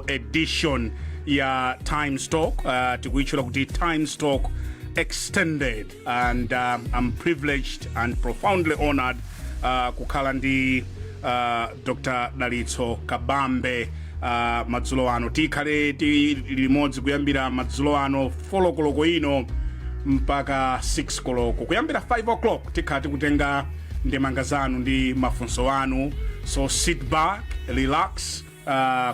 Edition ya Times Talk, tikuitchula kuti Times Talk Extended, and I'm privileged and profoundly honored kukhala ndi Dr. Dalitso Kabambe madzulo ano. Tikhale tili limodzi kuyambira madzulo ano 4 koloko ino mpaka 6 koloko. Kuyambira 5 o'clock tikhala tikutenga ndemanga zanu ndi mafunso anu, so sit back, relax,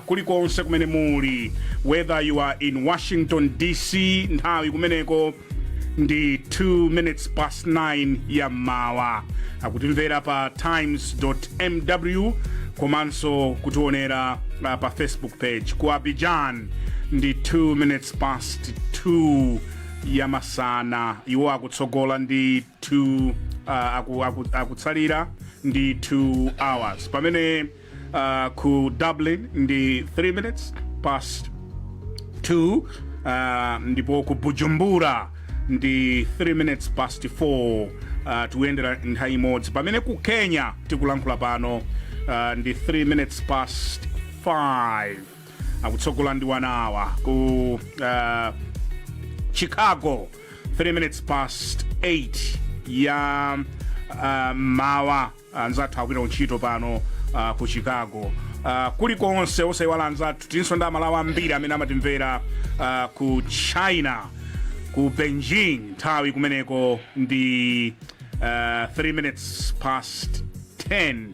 kulikonse kumene muli, whether you are in Washington DC, nthawi kumeneko ndi 2 minutes past 9 ya mmawa, akutimvera pa times.mw komanso kutionera pa Facebook page. Ku Abidjan ndi 2 minutes past 2 ya masana, iwo akutsogola ndi 2, akutsalira ndi 2 hours, pamene ku Dublin ndi 3 minutes past 2, ndipo ku Bujumbura ndi 3 minutes past 4. Tikuyendera nthawi imodzi, pamene ku Kenya tikulankhula pano ndi 3 minutes past 5, akutsogola ndi 1 hour. Ku Chicago 3 minutes past 8 ya mawa, anzathu akupita kuntchito pano ku Chicago. Kulikonse, osayiwala anzathu, tinso ndi Amalawi ambiri amene amatimvera ku China, ku Beijing, nthawi kumeneko ndi 3 minutes past 10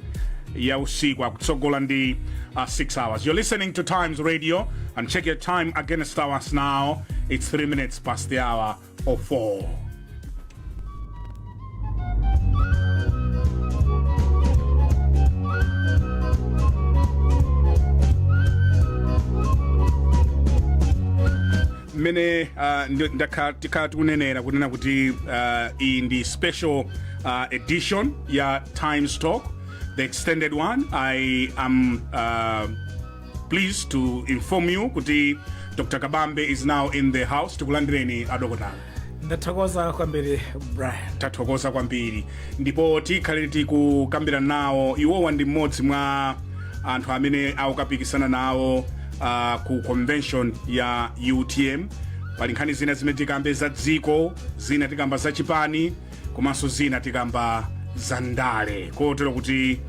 ya usiku, akutsogola ndi 6 hours. You're listening to Times Radio, and check your time against ours now. It's 3 minutes past the hour of 4. Mmene ndakhala tikhala tikunenera kunena kuti iyi ndi special edition ya Times Talk, the extended one. I am pleased to inform you kuti Dr. Kabambe is now in the house. Tikulandireni, adokotala. Ndathokoza kwambiri, Brian. Tathokoza kwambiri, ndipo tikhale tikukambirana nawo. Iwowa ndi mmodzi mwa anthu amene akukapikisana nawo ku convention ya UTM. Pali nkhani zina zimene tikambe za dziko, zina tikamba za chipani, komanso zina tikamba za ndale, kotero kuti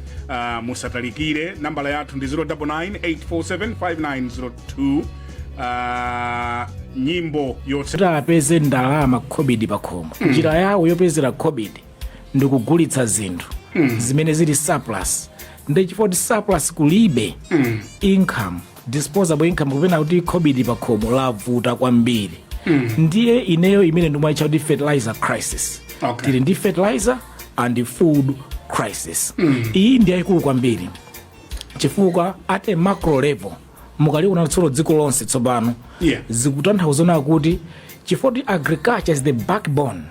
musatalikire. Nambala yathu ndi 099 847 5902. Nyimbo yotse Kuti apeze ndalama, khobidi pakhomo, njira yawo yopezera khobidi ndikugulitsa zinthu zimene zili surplus. Ndi chifukwa kuti surplus kulibe, income, disposable income, kapena kuti khobidi pakhomo lavuta kwambiri. Ndiye ineyo imene ndimayitcha kuti fertilizer crisis. Tili ndi fertilizer and food crisis. Iyi ndi yayikulu kwambiri chifukwa at a macro level, mukaliona tsono dziko lonse tsopano, zikutanthauza kuti chifukwa kuti agriculture is the backbone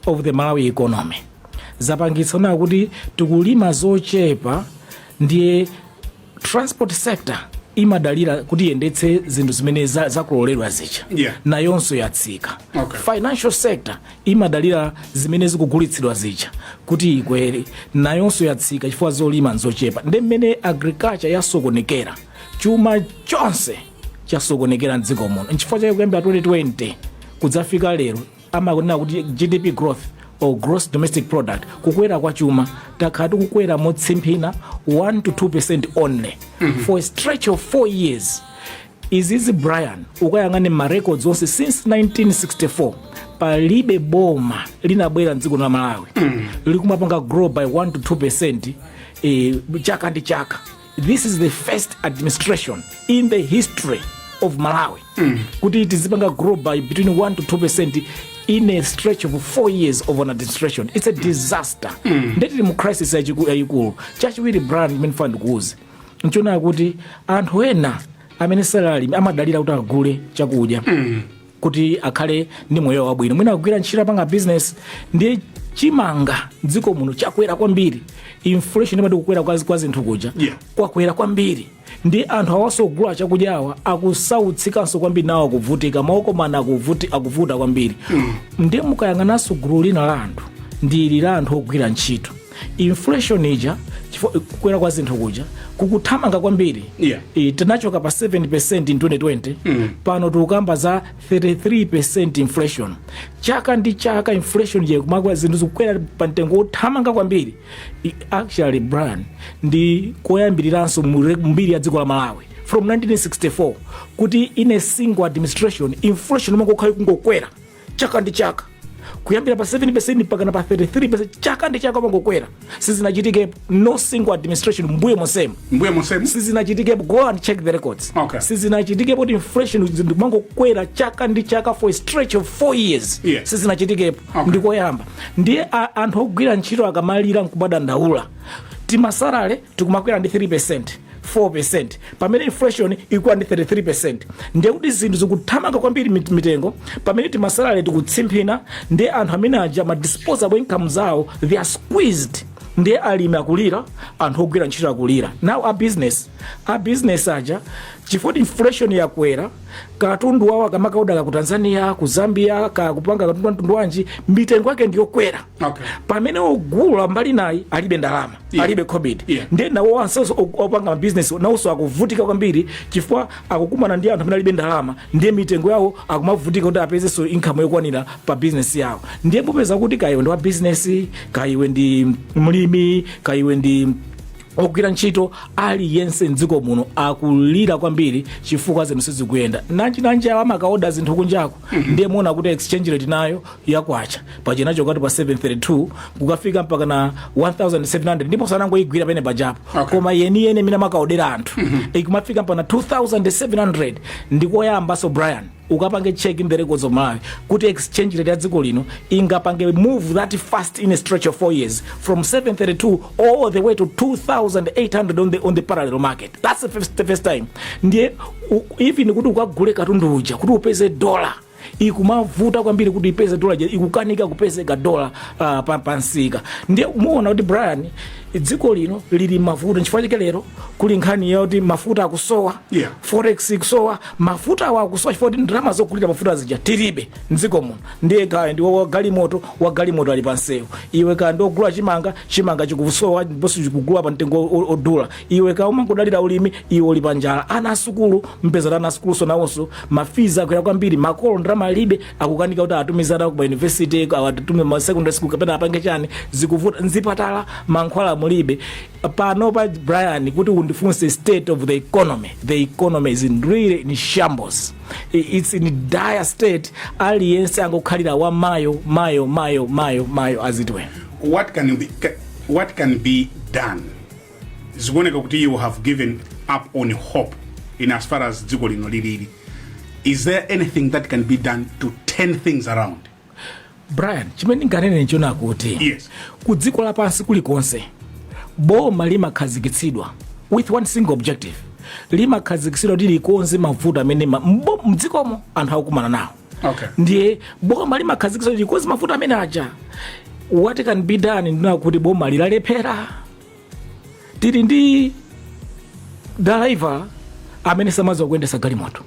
of the Malawi economy, zapangitsa kuti tikulima zochepa. Ndiye transport sector imadalira kuti iyendetse zinthu zimene zakuloledwa zija, nayonso yatsika. Financial sector imadalira zimene zikugulitsidwa zija kuti ikwere, nayonso yatsika chifukwa zolima nzochepa. Ndi mmene agriculture yasokonekera, chuma chonse chasokonekera mdziko muno. Nchifukwa chake kuyambira 2020 kudzafika lero, amakunena kuti GDP growth or gross domestic product, kukwera kwa chuma, takhala tikukwera motsimphina 1 to 2% only for a stretch of 4 years. Izizi, Brian, ukayang'ane ma records onse since 1964, palibe boma linabwera mdziko la Malawi likumapanga grow by 1 to 2% chaka ndi chaka. This is the first administration in the history of Malawi kuti tizipanga grow by between 1 to 2% in a stretch of 4 years of an administration. It's a disaster. Ndetili mu crisis yayikulu. Chachiwiri, Brian, imene ndifuna ndikuuze nchonena kuti anthu ena amene sali amadalira kuti agule chakudya kuti akhale ndi moyo wabwino, mwina akugwira ntchito, apanga business. Ndiye chimanga mdziko muno chakwera kwambiri. Inflation imati kukwera kwa zinthu kuja kwakwera kwambiri. Ndi anthu awasogula chakudyawa akusautsikanso kwambiri, nawo akuvutika, maokomana akuvuta kwambiri. Ndiye mukayang'ananso gulu lina la anthu ndi ili la anthu ogwira ntchito, inflation ija chifukwa Chifukwa kukwera kwa zinthu kuja kukuthamanga kwambiri. Tinachoka pa 7% in 2020, pano tikukamba za 33% inflation chaka ndi chaka. Inflation je kumakwera, zinthu zikukwera pa mtengo wothamanga kwambiri. Actually, Brian, ndi koyambiriranso mu mbiri ya dziko la Malawi from 1964 kuti in a single administration inflation imangokhala kungokwera chaka ndi chaka, kuyambira pa 7% mpaka pa 33%, chaka ndi chaka mangokwera. Sizinachitikepo, no single administration mbuyo monsemo. Mbuye monsemo. Sizinachitikepo. Go and check the records. Sizinachitikepo kuti inflation zimangokwera chaka ndi chaka for a stretch of 4 years. Sizinachitikepo. Ndikoyamba. Ndiye anthu ogwira ntchito akamalira nkumadandaula, tima salary tikumakwera ndi 3%, 4%, pamene inflation ikuwa ndi 33%. Ndiye kuti zinthu zikuthamanga kwambiri mitengo, pamene tima salary tikutsimphina. Ndiye anthu amene aja ma disposable income zawo, they are squeezed. Ndiye alimi akulira, anthu ogwira ntchito akulira. Now a business aja, chifukwa inflation yakwera, katundu wawo akamakaodaka ku Tanzania, ku Zambia, kakupanga katundu wa mtundu wanji, mitengo yake ndiyokwera, pamene ogula mbali nayi alibe ndalama, alibe covid. Ndiye nawo ansenso opanga mabizinesi nawonso akuvutika kwambiri, chifukwa akukumana ndi anthu amene alibe ndalama. Ndiye mitengo yawo akumavutika kuti apezenso income yokwanira pa bizinesi yawo. Ndiye mupeza kuti kaiwe ndi wa bizinesi, kaiwe ndi mlimi, kaiwe ndi ogwira ntchito, aliyense mdziko muno akulira kwambiri chifukwa zinthu sizikuyenda. Nanji nanji awo amakaoda zinthu kunjako. Ndiye muona kuti exchange rate nayo yakwacha pachinacho kati pa 732 kukafika mpaka na 1700, ndipo sanangoyigwira pene pajapo, koma yeniyeni imene amakaodera anthu ikumafika mpaka na 2700. Ndikoyamba. So Brian, ukapange check in the records of Malawi kuti exchange rate ya dziko lino ingapange move that fast in a stretch of 4 years from 732 all the way to 2800 on the parallel market. That's the first time. Ndiye even kuti ukagule katundu uja, kuti upeze dollar ikumavuta kwambiri. Kuti ipeze dola ikukanika kupezeka dola pa msika. Ndiye muona kuti, Brian, dziko lino lili mavuto. Nchifukwa chake lero kuli nkhani yoti mafuta akusowa, forex ikusowa. Mafuta awa akusowa chifukwa kuti ndalama zogulira mafuta zija tilibe mdziko muno. Ndiye kaya ndi wagalimoto, wagalimoto ali pansewu. Iwe kaya ndi ogula chimanga, chimanga chikusowa ndiponso chikugula pa mtengo odula. Iwe kaya umangodalira ulimi, iwe uli panjala. Ana asukulu, mpeza ana asukuluso nawonso ma fees akwera kwambiri. Makolo ndalama alibe, akukanika kuti atumize ana ku university, atume ma secondary school kapena apange chani, zikuvuta. Mzipatala mankhwala mulibe. Pano pa, Brian, kuti undifunse state of the economy, the economy is in really in shambles. It's in dire state. Aliyense angokhalira wa mayo mayo mayo mayo mayo, as it were. What can be done? Zikuoneka kuti you have given up on hope in as far as dziko lino lilili. Is there anything that can be done to turn things around? Brian, chimene ndinganene nchona kuti ku dziko lapansi kulikonse boma limakhazikitsidwa with one single objective. Limakhazikitsidwa kuti likonze mavuto amene mdzikomo anthu akukumana nawo. Ndiye boma limakhazikitsidwa kuti likonze mavuto amene aja. What can be done? Ndina kuti boma lilalephera. Tili ndi dalaiva amene samadziwa kuyendesa galimoto,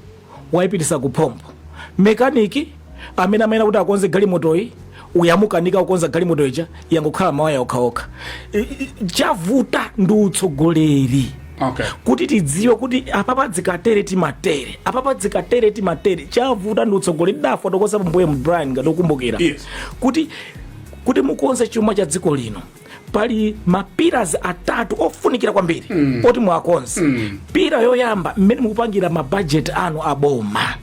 wayipitisa ku pompo. Mechanic amene amayenera kuti akonze galimotoyi uyamukanika kukonza galimoto ija, yangokhala mawaya okhaokha. Chavuta ndi utsogoleri, kuti tidziwe kuti apapa dzikatere timatere, apapa dzikatere timatere. Chavuta ndi utsogoleri. Dafotokoza pambuyo, Brian, ngati ukumbukira, kuti mukonze chuma cha dziko lino pali ma pillars atatu ofunikira kwambiri oti muakonze. Pillar yoyamba, mmene mukupangira mabajeti anu aboma.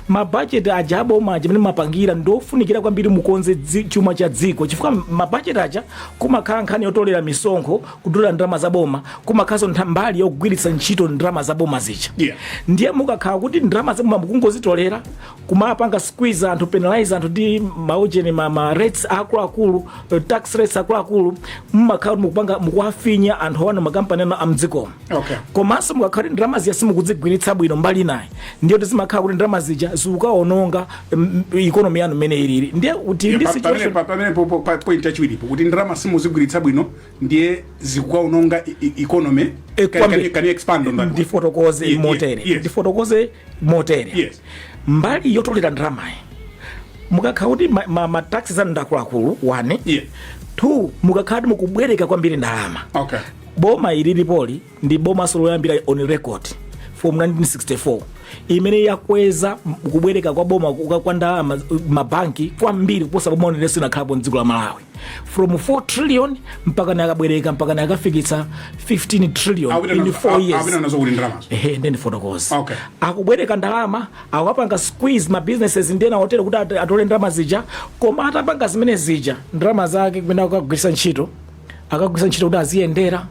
Mabajeti aja aboma aja, mmene mumapangira, ndofunikira kwambiri mukonze chuma cha dziko, chifukwa mabajeti aja kumakhala nkhani yotolera misonkho, kutolera ndalama za boma, kumakhalanso mbali yogwiritsa ntchito ndalama za boma zija. Ndiye mukakhala kuti ndalama za boma mukungozitolera, kumapanga squeeze anthu, penalize anthu ndi maujeni, ma rates akuluakulu, tax rates akuluakulu, mmakhala kuti mukupanga mukuwafinya anthu awanu, makampani anu amdzikomo. Komanso mukakhala kuti ndalama zija simukudzigwiritsa bwino mbali nayi, ndiye kuti zimakhala kuti ndalama zija zikukaononga economy yanu mmene ilili. Ndiye kuti ndi situation Pamene pa point yachiwiripo, kuti ndalama simuzigwiritsa bwino, ndiye zikukaononga economy. Kwambiri. Can you expand on that one? Ndifotokoze motere. Ndifotokoze motere. Mbali yotolera ndalamayi, mukakhala kuti ma taxes anu ndi akuluakulu, one. Two, mukakhala kuti mukubwereka kwambiri ndalama, Boma ili lipoli ndi bomaso loyambira on record from 1964 imene yakweza kubwereka kwa boma kwa ndalama mabanki kwambiri kuposa boma linenso inakhalapo mdziko la Malawi, from 4 trillion mpaka nakabwereka mpaka nakafikitsa 15 trillion in 4 years. Awina nazo kuti ndalamazo? Ehe, ndiye ndifotokoza. Akubwereka ndalama, akapanga squeeze ma businesses ndena otero kuti atole ndalama zija. Koma atapanga zimene zija, ndalama zake kumene akagwiritsa ntchito, akagwiritsa ntchito kuti aziyendera,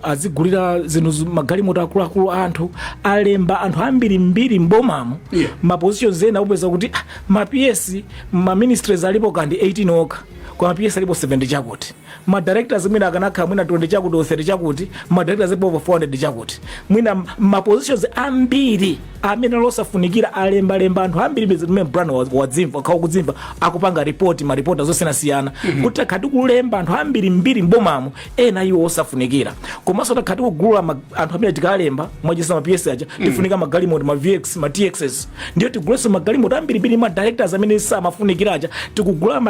azigulira zinthu, magalimoto akuluakulu. Anthu alemba anthu ambirimbiri mbomamo, ma positions ena upeza kuti ma PS, ma ministries alipo kandi 18 okha, koma PS alipo 70 chakuti. Ma directors mwina akanakhala mwina 20 chakuti or 30 chakuti, ma directors alipo over 400 chakuti. Mwina ma positions ambiri amene alosafunikira alembalemba anthu ambiri zimene Brian wadzimva, akhawa kudzimva akupanga report, ma report zosiyanasiyana, kuti takhati kulemba anthu ambiri mbiri mbomamo, ena iwo osafunikira. Komanso takhati kugula anthu amene tikalemba mwachisa ma PS aja, tifunika magalimoto, ma VX, ma TXs, ndiyo tigulenso magalimoto ambirimbiri. Ma directors amene samafunikira aja tikugula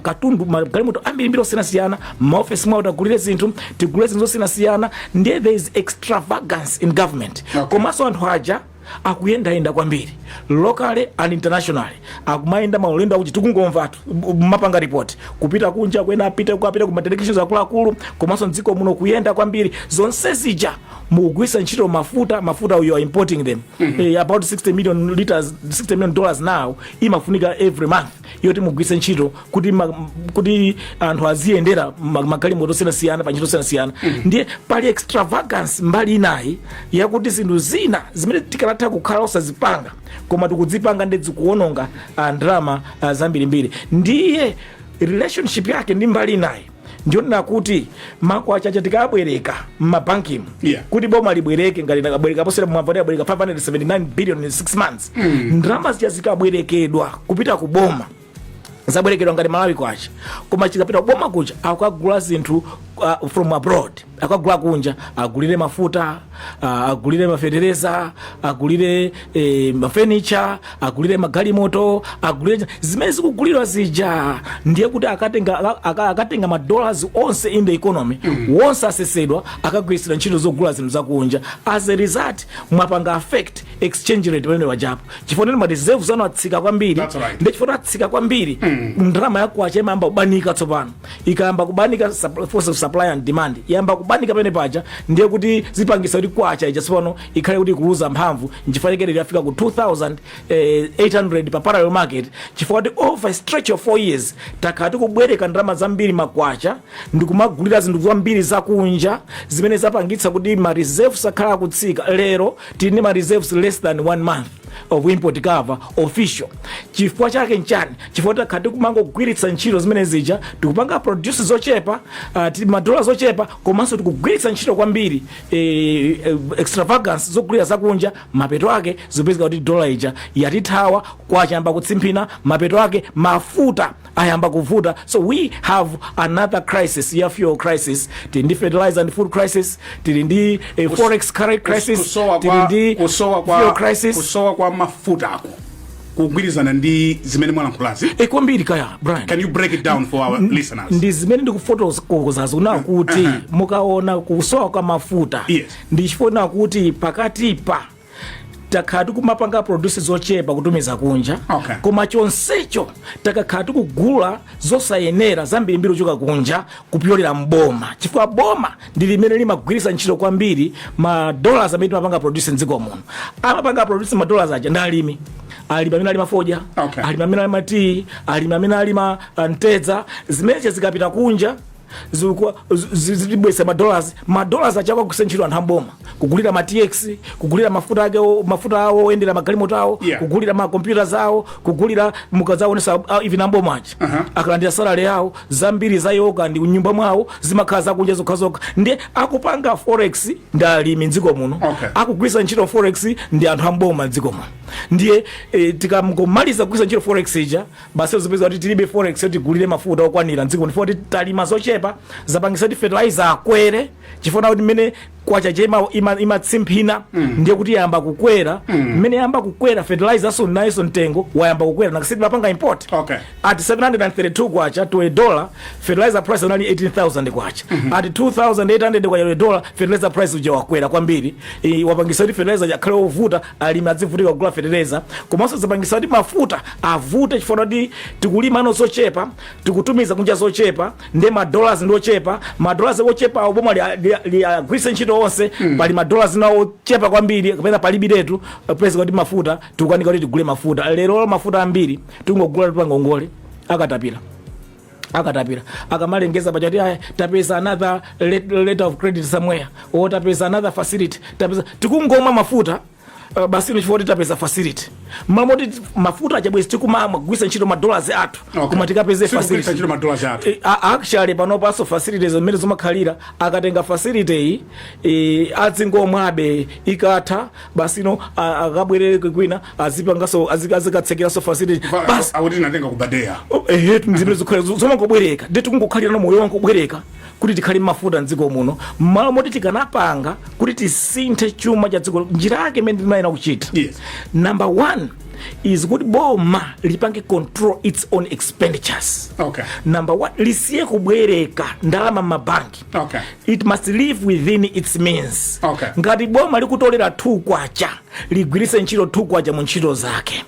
katundu, magalimoto ambirimbiri osiyanasiyana. Maofesi mwawo tagulire zinthu, tigule zinthu zosiyanasiyana. Ndiye there is extravagance in government. Komanso anthu aja akuyendayenda kwambiri, locally and internationally, akumayenda maulendo akuti tikungomvatu mapanga report kupita kunja kwena, apita apita ku madelegations akuluakulu, komanso mdziko muno kuyenda kwambiri. Zonse zija mukugwisa ntchito mafuta. Mafuta, you are importing them, about 60 million liters, $60 million now imafunika every month yoti mugwise ntchito kuti anthu aziyendera magalimoto osiyanasiyana pa ntchito osiyanasiyana. Ndiye pali extravagance mbali inayi yakuti zinthu zina zimene tikanatha kukhala osazipanga, koma tikudzipanga, ndi zikuwononga ndalama zambirimbiri. Ndiye relationship yake ndi mbali inayi ndionena kuti makwacha aja tikabwereka m'mabankimu, kuti boma libwereke, ngati abwereka posera mwamva abwereka 579 billion in 6 months, ndalama zija zikabwerekedwa kupita ku boma, zabwerekedwa ngati Malawi kwacha, koma chikapita kuboma kuja akagula zinthu from abroad, akagula kunja, agulire mafuta, agulire mafetereza, agulire mafurniture, agulire magalimoto, agulire zimene zikugulidwa zija. Ndiye kuti akatenga madollars onse in the economy, wonse asesedwa, akagwiritsidwa ntchito zogula zinthu zakunja. As a result, mwapanga affect exchange rate pamene wajapo, chifukwa nene ma reserves anu atsika kwambiri. That's right. Ndi chifukwa atsika kwambiri, ndalama yakwacha imayamba kubanika. Tsopano ikayamba kubanika, force of supply and demand iyamba kubanika pamene paja, ndiye kuti zipangisa kuti kwacha ija tsopano ikhale kuti ikuluza mphamvu. Nchifukwa chake yafika ku 2800 pa parallel market, chifukwa kuti over a stretch of 4 years takhala tikubwereka ndalama zambiri makwacha ndikumagulira zinthu zambiri zakunja, zimene zapangitsa kuti ma reserves akhala akutsika. Lero tili ndi ma reserves less than one month of import cover official. Chifukwa chake nchani? Chifukwa takhala tikumangogwiritsa ntchito zimene zija, tikupanga produce zochepa, madola zochepa, komanso tikugwiritsa ntchito kwambiri extravagance zogulira zakunja. Mapeto ake zipezeka kuti dola ija yatithawa, kwachayamba kutsimphina, mapeto ake mafuta ayamba kuvuta. So we have another crisis ya fuel crisis. Tili ndi fertilizer and food crisis, tili ndi forex crisis, kusowa tili kwa ndi kusowa fuel kwa crisis. Kusowa kwa mafutako kugwirizana ndi zimene mwalankhulazi? E, kwambiri kaya, Brian. Can you break it down for our listeners? Ndi zimene ndikufotokozazo kuna kuti mukaona kusowa kwa mafuta, ndi chifukwa kuti pakatipa takhala tikumapanga produce zochepa kutumiza kunja, koma chonsecho takakhala tikugula zosayenera zambirimbiri kuchoka kunja kupyolera mboma, chifukwa boma ndi limene limagwiritsa ntchito kwambiri ma dollars amene timapanga produce mdziko muno. Amapanga produce ma dollars aja ndi alimi, alimi amene alima fodya, alimi amene alima tii, alimi amene alima mtedza. Zimenezo zikapita kunja zibwesa madollars. Madollars aja akagwiritsa ntchito anthu amboma kugulira ma TX, kugulira mafuta ake, mafuta awo oyendera magalimoto awo, kugulira ma computers awo, kugulira mukazaonesa even amboma aja akalandira salary yawo, zambiri za yoga ndi nyumba mwawo zimakhala zakunja zokhazokha. Ndiye akupanga forex ndi alimi mdziko muno, akugwiritsa ntchito forex ndi anthu amboma mdziko muno. Ndiye tikamangomaliza kugwiritsa ntchito forex ija, basi zipeza kuti tilibe forex yoti tigulire mafuta okwanira mdziko muno, kuti talima zochepa, zapangisa kuti fertilizer akwere, chifukwa kuti mmene Kwacha chema imatsimphina ndiye kuti yayamba kukwera. Mmene yayamba kukwera, fertilizer so nayenso mtengo wayamba kukwera, nakasiti mapanga import. At 732 kwacha to a dollar, fertilizer price unali 18,000 kwacha. At 2800 kwacha to a dollar, fertilizer price uja wakwera kwambiri. Wapangisa kuti fertilizer akhale ovuta, alimi adzivutika kugula fertilizer. Komanso zapangisa kuti mafuta avute, chifukwa kuti tikulima ano zochepa, tikutumiza kunja zochepa, ndiye ma dollars ndi ochepa. Ma dollars ochepa awo boma liagwiritse ntchito onse, pali ma dollars nawo ochepa kwambiri kapena palibiretu. Peza kuti mafuta tikukanika kuti tigule mafuta. Lero mafuta ambiri tingogula pangongole. Akatapira, akatapira akamalengeza pachati, "Aya, tapeza another letter of credit somewhere," or "Tapeza another facility," tapeza, tikungomwa mafuta basi chifukwa kuti tapeza facility. Mamoti mafuta achabwezi tikumagwisa ntchito ma dollars athu koma tikapeze Sikugwiritsa facility. ntchito ma dollars athu. Actually panopanso facilities zimene zimakhalira, akatenga facility iyi, adzingomwabe, ikatha basino akabwerere kwina, azipangaso, azikatsekeranso facility basi. Akuti tinatenga ku BADEA. Ehe, zimene zikhala zomangobwereka, ndi tikungokhalira moyo wangobwereka kuti tikhale mafuta mdziko muno, mmalo moti tikanapanga kuti tisinthe chuma cha dziko. Njira yake imene timayenera kuchita, number one is kuti boma lipange control its own expenditures. Number one, lisiye kubwereka ndalama m'mabanki. It must live within its means. Ngati boma likutolera 2 kwacha, ligwiritse ntchito 2 kwacha mu ntchito zake.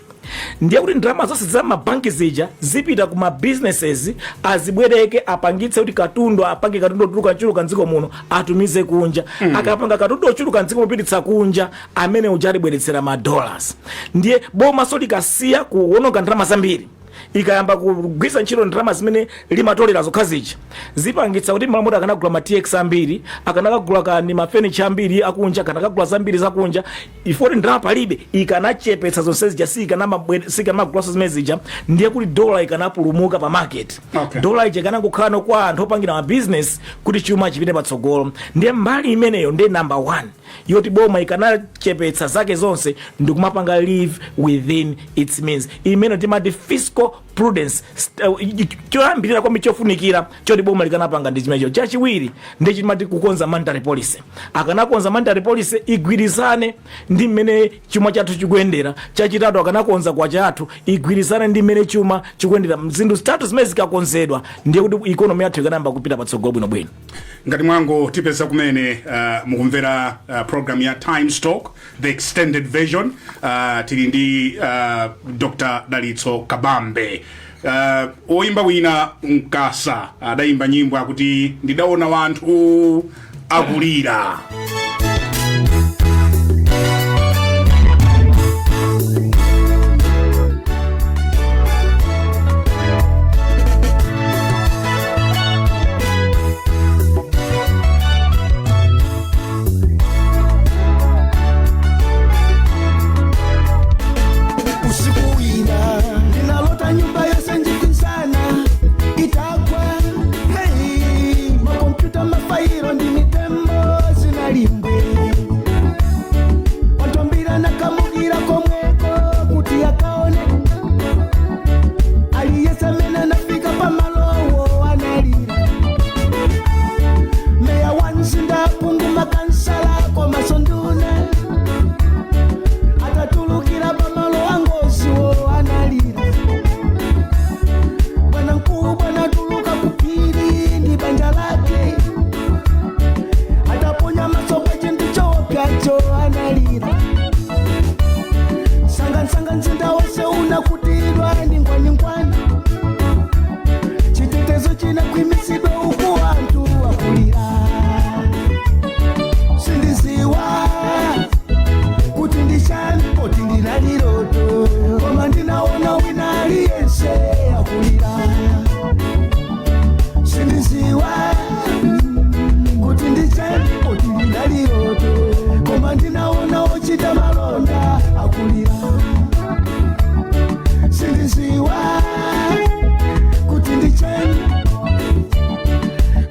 Ndiye kuti ndalama zonse za mabanki zija zipita ku ma businesses, azibwereke, apangitse kuti katundu, apange katundu otuluka chuluka mdziko muno, atumize kunja. Akapanga katundu ochuluka mdziko mupititsa kunja, amene uja alibweretsera ma dollars. Ndiye boma so likasiya kuwononga ndalama zambiri, ikayamba kugwiritsa ntchito ndalama zimene limatolera zokha zija, zipangitsa kuti malamuti akanagula ma TX ambiri, akanakagula kani ma furniture ambiri akunja, akanakagula zambiri zakunja, ifoti ndalama palibe, ikanachepetsa zonse zija, sikanamagulaso zimene zija. Ndiye kuti dola ikanapulumuka pa market. Dola ija ikanangokhala kwa anthu opangira ma business kuti chuma chipite patsogolo. Ndiye mbali imeneyo ndiye number one, yoti boma ikanachepetsa zake zonse ndikumapanga live within its means, imene timati fiscal prudence. Choyambirira kwambiri chofunikira choti boma likanapanga ndi chimenecho. Chachiwiri ndi chimati kukonza monetary policy. Akanakonza monetary policy igwirizane ndi mmene chuma chathu chikuyendera. Chachitatu, akanakonza kwacha athu igwirizane ndi mmene chuma chikuyendera. Zinthu zitatu zimene zikakonzedwa, ndiye kuti economy yathu ikanayamba kupita patsogolo bwinobwino. Ngati mwango tipeza kumene, mukumvera program ya Times Talk, the extended version. Tili ndi Dr Dalitso Kabambe. Oyimba wina Mkasa adayimba nyimbo akuti, "Ndidaona wanthu akulira." Usiku wina ndinalota nyumba yosenjikizana itagwa. Hey, makompyuta, mafairo ndi mitembo zinalimbwe. Watombira nakamukira komweko kuti akaone. Aliyesemena nafika pamalowo analira. Meya wanzinda, pungu, makansala komasonduna atatulukira pamalo angoziwo analira. Bwana mkubwa natuluka kupiri ndi banja lake, ataponya maso pa chinthu choopyacho analira. Sangansanga mzinda wonse unakutidwa ndi ngwaningwani, chitetezo chinakhwimisidwa uku anthu akulira. Sindiziwa kuti ndichani poti ndinaliloto, koma ndinaona wina aliyense akulira. Sindiziwa kuti ndichani poti ndinaliloto, koma ndinaona ochita malonda akulira. Sindiziwa kuti ndichani,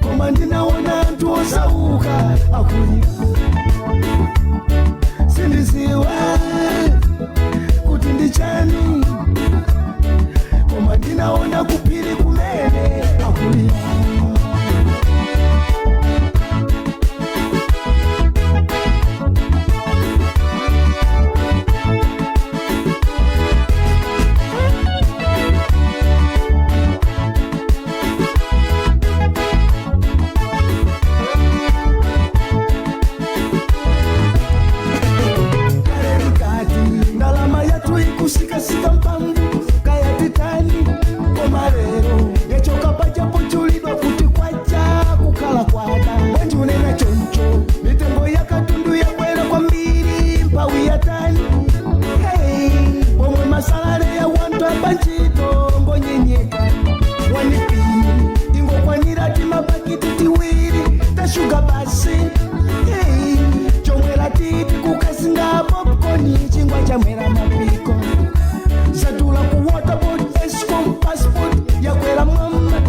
koma ndinaona anthu osauka akulira. Sindiziwa kuti ndichani, koma ndinaona kuphiri kumene akulira. Chamwera mapiko zatula ku Waterboard, Escom, passport yakwera mwamba,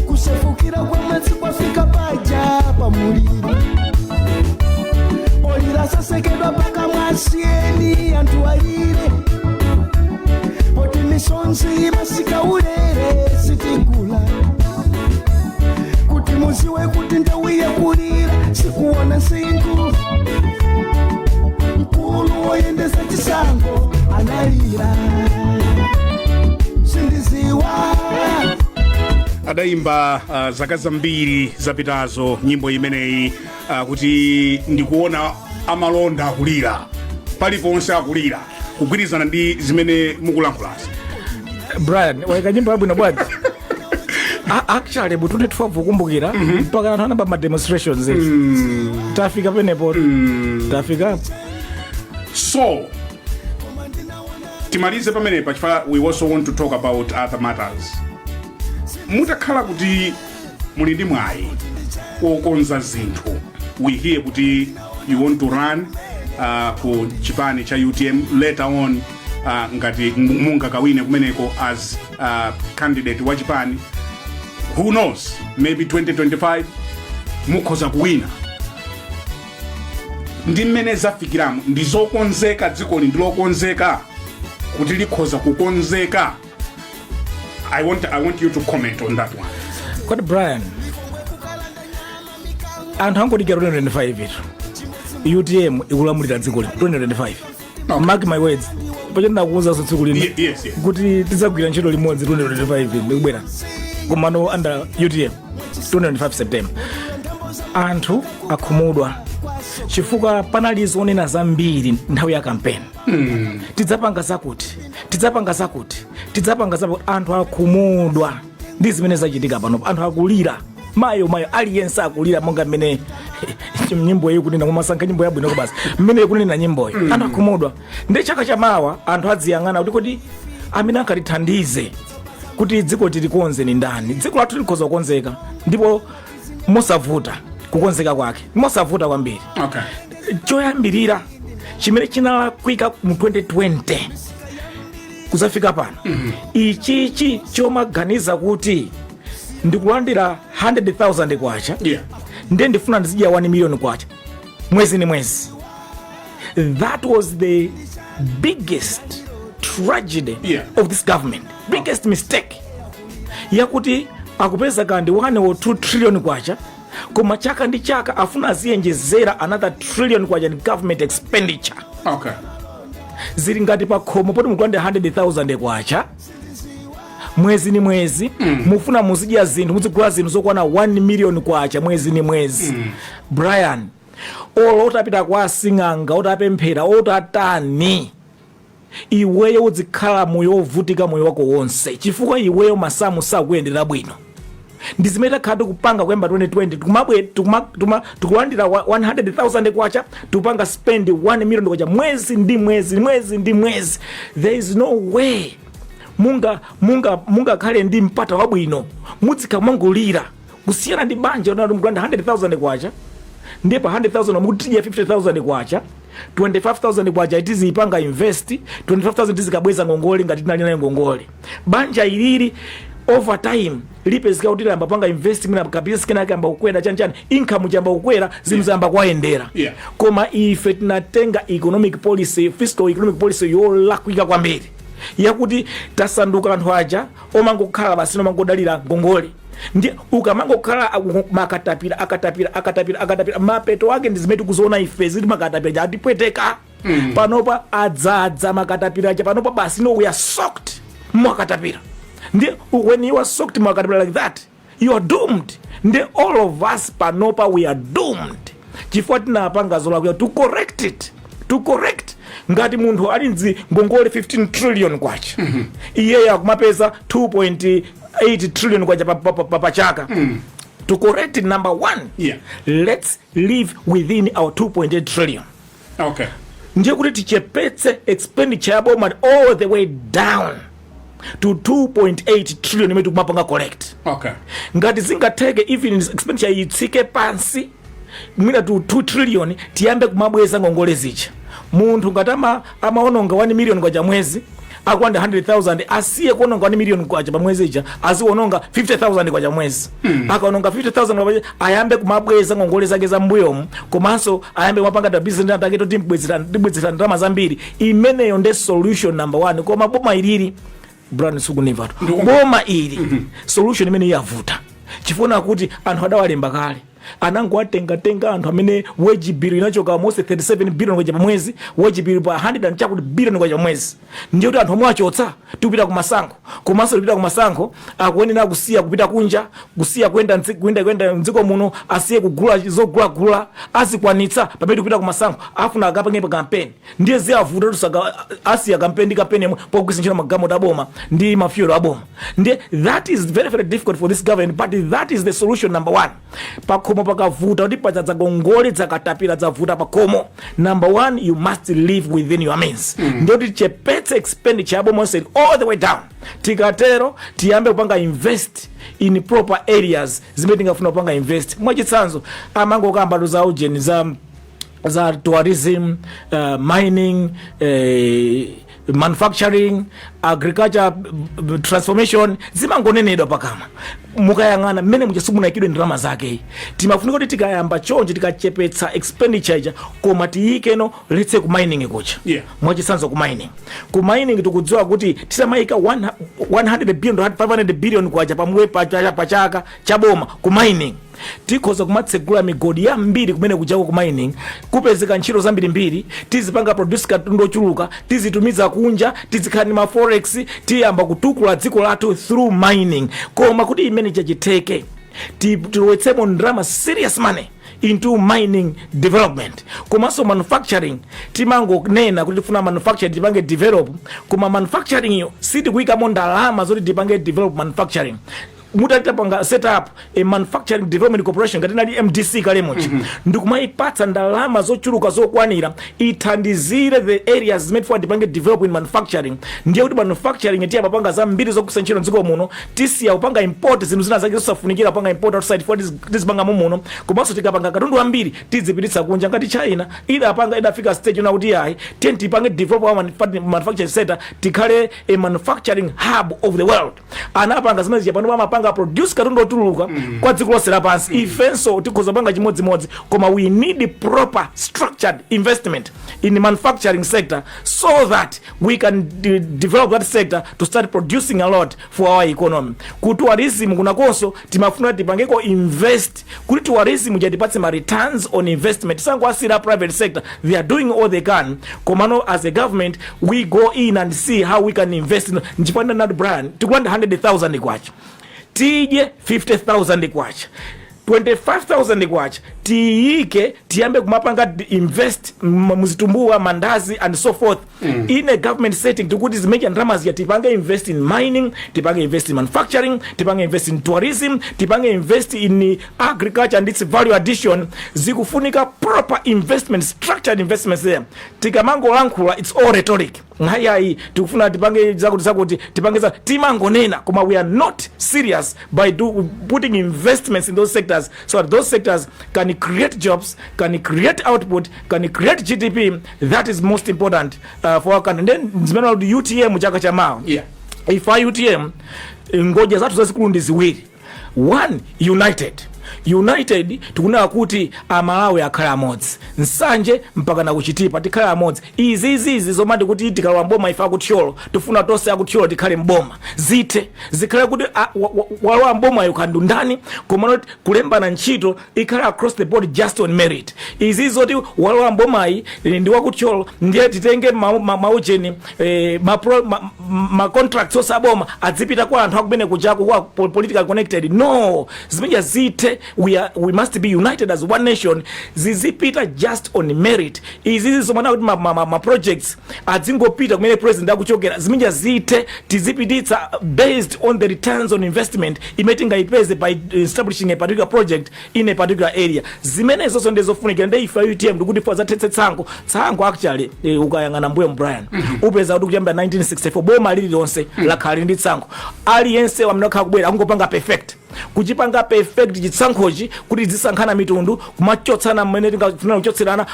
kusefukira kwa madzi kwafika paja pamuliro, olira sasekedwa pakamwasiyeni anthu alire poti misonzi masika ulere sitigula kuti muziwe kuti nthawi yakulira sikuona nsinkhu. Mkulu woyendesa chisango analira sindiziwa. Adayimba zaka zambiri zapitazo nyimbo imeneyi kuti ndikuona amalonda akulira, paliponse akulira, kugwirizana ndi zimene mukulankhulazi. Brian, waika nyimbo yabwino bwanji. Actually mu 2012, kukumbukira, mpaka anthu anamba ma demonstrations. Tafika penepo, tafika. So timalize pamenepa chifukwa we also want to talk about other matters. Mutakhala kuti muli ndi mwayi wokonza zinthu, we hear kuti you want to run ku chipani cha UTM later on, ngati mungakawine kumeneko as candidate wa chipani, who knows, maybe 2025 mukhoza kuwina. Ndi mmene zafikiramo, ndi zokonzeka, dzikoli ndi lokonzeka kuti likhoza kukonzeka? I want you to comment on that one. Kodi Brian, anthu angodikira 2025 itu UTM ikulamulira dziko lino 2025. Mark my words, pacho ndakuwuzaso tsiku lino Yes. kuti tidzagwira ntchito limodzi 2025 ndikubwera komano under UTM 2025 September. Anthu akhumudwa chifukwa panali zonena zambiri nthawi ya kampeni: tidzapanga zakuti, tidzapanga zakuti, tidzapanga zakuti. Anthu akhumudwa ndi zimene zachitika panopo. Anthu akulira mayo mayo, aliyense akulira monga mmene nyimbo iyi kunena, mumasankha nyimbo yabwino basi, mmene ikunena nyimboyo. Anthu akhumudwa ndi chaka chamawa anthu adziyang'ana kuti kodi amene ankatithandize kuti dziko tilikonze ni ndani? Dziko lathu likhoza kukonzeka, ndipo mosavuta, kukonzeka kwake mosavuta kwambiri. Choyambirira chimene chinalakwika mu 2020 kuzafika pano, ichichi chomaganiza kuti ndikulandira 100,000 kwacha, ndiye ndifuna ndizidya 1 million kwacha mwezi ni mwezi, that was the biggest tragedy of this government, biggest mistake, yakuti akupeza kandi 1 or 2 trillion kwacha, koma chaka ndi chaka afuna aziyenjezera another trillion kwacha in government expenditure. Zili ngati pa khomo poti mukulandira 100,000 kwacha mwezi ni mwezi, mufuna muzidya zinthu, muzigula zinthu zokwana 1 million kwacha mwezi ni mwezi. Brian, olo utapita kwa asing'anga, utapemphera, utatani, iweyo uzikhala moyo wovutika moyo wako wonse, chifukwa iweyo masamu sakuyendera bwino. Ndi zimene takhala tikupanga kuyamba 2020. Tikulandira 100,000 kwacha, tikupanga spend 1 million kwacha mwezi ndi mwezi, mwezi ndi mwezi. There is no way mungakhale ndi mpata wabwino, mudzikamangulira kusiyana ndi banja unati mukulanda 100,000 kwacha, ndiye pa 100,000 mukuti tidya 50,000 kwacha, 25,000 kwacha tiziyipanga invest, 25,000 tizikabweza ngongole ngati tinali nayo ngongole. Banja ilili over time lipezeka kuti lamba panga invest, mwina kapisa kenake amba kukwera chanchani, income chamba kukwera, zinthu zayamba kuwayendera. Koma ife tinatenga economic policy, fiscal economic policy yolakwika kwambiri, yakuti tasanduka anthu aja omangokhala basi, omangodalira ngongole. Ndi ukamangokhala makatapira, akatapira, akatapira, akatapira, mapeto ake ndi zimene tikuziona ife zili makatapira atipweteka. Panopa adzadza makatapira aja. Panopa basi, no, we are soaked mwakatapira. Ndi when you are soaked mwakatapira like that, you are doomed. Ndi all of us panopa we are doomed chifukwa tinapanga zolakwika. To correct it, to correct, ngati munthu ali ndi ngongole 15 trillion kwacha, iyeyo akumapeza 2.8 trillion kwacha pa chaka, to correct it, number one, let's live within our 2.8 trillion. Ndiye kuti tichepetse expenditure ya boma all the way down to 2.8 trillion imene tikumapanga collect. Ngati zingatheke, even expenditure itsike pansi mwina to 2 trillion, tiyambe kumabweza ngongole zija. Munthu ngati amaononga 1 million kwacha mwezi, akwanda 100,000, asiye kuononga 1 million kwacha pa mwezi ija, aziononga 50,000 kwacha mwezi. Akaononga 50,000 kwa mwezi, ayambe kumabweza ngongole zake za mbuyomu, komanso ayambe kumapanga ta business atake toti tibwezera ndalama zambiri. Imeneyo nde solution number one. Koma boma ilili, Brian, sukunimvatu? Boma ili, solution imene yavuta chifuna kuti anthu adawalemba kale, anangowatengatenga anthu amene wage bill inachoka almost 37 billion kwacha pamwezi, wage bill pa 100 and chakuti billion kwacha pamwezi. Ndiye kuti anthu omwe achotsa, tikupita kumasankho, komanso tikupita kumasankho, akuyenera kusiya kupita kunja, kusiya kuyenda mdziko muno, asiye kugula zogulagula, azikwanitsa pamene tikupita kumasankho? Afuna akapange pa campaign, ndiye ziyavuta kuti asiya campaign ndi campaign yomwe pogwiritsa ntchito magalimoto aboma ndi ma fuel aboma. Ndiye that is very, very difficult for this government, but that is the solution number one. Pakhomo pakavuta kuti padzadza ngongole, dzakatapira, dzavuta pakhomo, number one, you must live within your means. Ndiye kuti tichepetse expenditure yaboma onse all the way down. Tikatero tiyambe kupanga invest in proper areas zimene tingafuna kupanga invest. Mwachitsanzo, amangokamba za ujeni, za tourism, mining, manufacturing, agriculture transformation, zimangonenedwa pakama. Mukayang'ana mmene muja simunayikidwe ndalama zake. Timafunika kuti tikayamba chonje, tikachepetsa expenditure ija, koma tiyikeno, let's say, ku mining kucha. Mwachitsanzo, ku mining tikudziwa kuti tisamayika 100 billion to 500 billion kwacha pamwe pachaka chaboma ku mining, tikhoza kumatsegula migodi yambiri kumene kujako ku mining, kupezeka ntchito zambirimbiri, tizipanga produce katundu ochuluka, tizitumiza kunja, tizikhala ndi ma forex, tiyamba kutukula dziko lathu through mining. Koma kuti imene chachiteke, tilowetsemo ndalama, serious money into mining development. Komanso manufacturing, timangonena kuti tifuna manufacturing tipange develop, koma manufacturing iyo sitikuyikamo ndalama zoti tipange develop manufacturing. Mutatapanga set up a Manufacturing Development Corporation ngati inali MDC kalemochi, ndikumayipatsa ndalama zochuluka zokwanira ithandizire the areas zimene tifuna tipange develop in manufacturing, ndiye kuti manufacturing tiyapapanga zambiri zogwiritsa ntchito mdziko muno, tisiya kupanga import zinthu zina zake zosafunikira kupanga import outside, for tizipanga muno. Komanso tikapanga katundu ambiri, tizipititsa kunja ngati China idapanga, idafika stage yona kuti ayi, tiye tipange develop our manufacturing sector, tikhale a manufacturing hub of the world. Anapanga zimene zija, pano amapanga produce katundu otuluka kwa dziko lonse lapansi. Ifenso tikhoza kupanga chimodzimodzi, koma we need proper structured investment in the manufacturing sector so that we can develop that sector to start producing a lot for our economy. Ku tourism kunakonso timafuna tipangeko invest kuti tourism jatipatse ma returns on investment. Sangowasira private sector, they are doing all they can, komano as a government we go in and see how we can invest. Nchifukwa nati, Brian, tikulanda 100,000 kwacha, tidye 50,000 kwacha, 25,000 kwacha tiyike, tiyambe kumapanga invest muzitumbuwa, mandazi and so forth. In a government setting, tikuti zimeja ndalama zija tipange invest in mining, tipange invest in manufacturing, tipange invest in tourism, tipange invest in agriculture and its value addition. Zikufunika proper investment, structured investments there. Tikamangolankhula, it's all rhetoric. Hayayi, tikufuna tipange zakuti zakuti, tipange za, timangonena, koma we are not serious by putting investments in those sectors so that those sectors can create jobs, can create output, can create GDP. That is most important for our country. And then zimene kuti UTM chaka chamawa, ife a UTM, ngodya zathu zazikulu ndi ziwiri. One, united. United, tikunena kuti Amalawi akhale amodzi, Nsanje mpaka na kuChitipa tikhale amodzi. Izizizi zomati kuti tikalowa mboma ife akuthyolo, tifuna tonse akuthyolo tikhale mboma, zithe. Zikhale kuti walowa mboma kandu ndani, koma not kulembana ntchito ikhale across the board, just on merit. Izi zoti walowa mbomayi ndi wakuthyolo, ndiye titenge maujeni ma contracts osaboma adzipita kwa anthu akumene kujaku kwa politically connected, no, zimeja zithe. We must be united as one nation. Zizipita just on merit. Izizi zomana kuti ma projects adzingopita kumene president akuchokera, zimeja zithe. Tizipititsa based on the returns on investment imene tingayipeze by establishing a particular project in a particular area. Zimenezonso ndizofunikira. Ndi ife UTM ndikuti fo zathetse tsankho. Tsankho actually, ukayang'ana mbuyo, Brian, upeza kuti kuyambira 1964 boma lililonse lakhala lili ndi tsankho. Aliyense wamene akhala kubwera akungopanga perfect. Kuchipanga perfect chisankhochi kuti zisankhana mitundu, kumachotsana mmene tingafuna kuchotserana,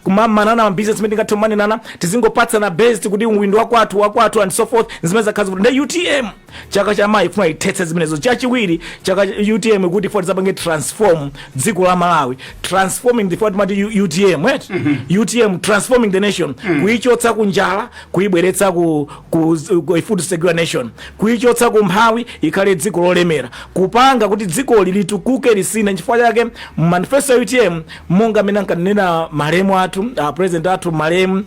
kumamanana mabizinesi mmene tingathe kumanenana, tizingopatsana based kuti uyu ndi wakwathu, wakwathu and so forth, zimene zakhala zikuti. Nde UTM chaka chamawa ifuna ithetse zimenezo. Chachiwiri, chaka UTM kuti ifo tizapange transform dziko la Malawi, transforming the timati UTM, right? UTM transforming the nation, kuichotsa ku njala, kuibweretsa ku food secure nation, kuichotsa ku mphawi, ikhale dziko lolemera, kupanga kuti dzikoli litukuke, lisinthe. Nchifukwa chake manifesto ya UTM, monga amene ankanena malemu athu, president athu malemu,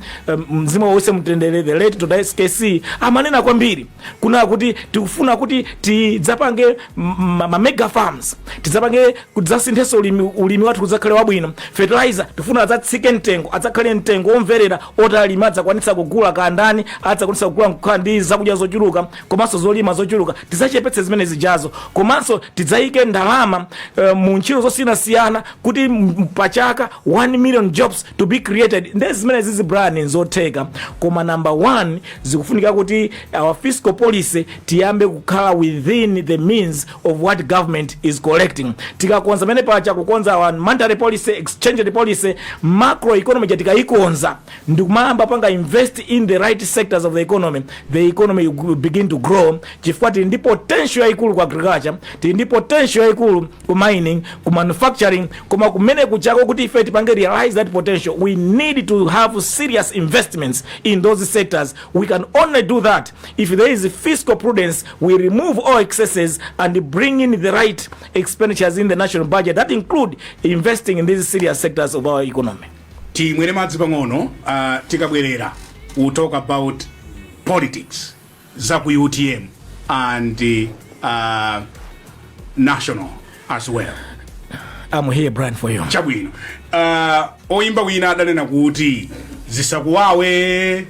mzimu wause mtendere, the late Dr SKC, amanena kwambiri kuna kuti tikufuna kuti tidzapange ma mega farms, tidzapange kudzasinthenso ulimi wathu kudzakhale wabwino. Fertilizer tifuna adzatsike mtengo, adzakhale mtengo womverera, oti alimi adzakwanitsa kugula, kandani adzakwanitsa kugula nkukhala ndi zakudya zochuluka komanso zolima zochuluka. Tidzachepetse zimene zijazo, komanso tidzayike ndalama mu ntchito zosiyanasiyana kuti pachaka 1 million jobs to be created. Nde zimene zizi, Brian, nzotheka, koma number one zikufunika kuti our fiscal policy tiyambe kukhala within the means of what government is collecting. Tikakonza pamene pacha, kukonza our monetary policy, exchange rate policy, macro economy, tikayikonza ndikumayamba panga invest in the right sectors of the economy, the economy will begin to grow, chifukwa tili ndi potential yayikulu ku agriculture, tili ndi potential yayikulu ku mining, ku manufacturing. Koma kumene kuchako, kuti ife tipange realize that potential, we need to have serious investments in those sectors. We can only do that if there is fiscal prudence. We remove all excesses and bring in the right expenditures in the national budget that include investing in these serious sectors of our economy. Timwere madzi pang'ono. Tikabwerera we'll talk about politics za ku UTM and national as well. I'm here, Brian, for you. Chabwino. Oyimba wina adanena kuti zisakuwawe.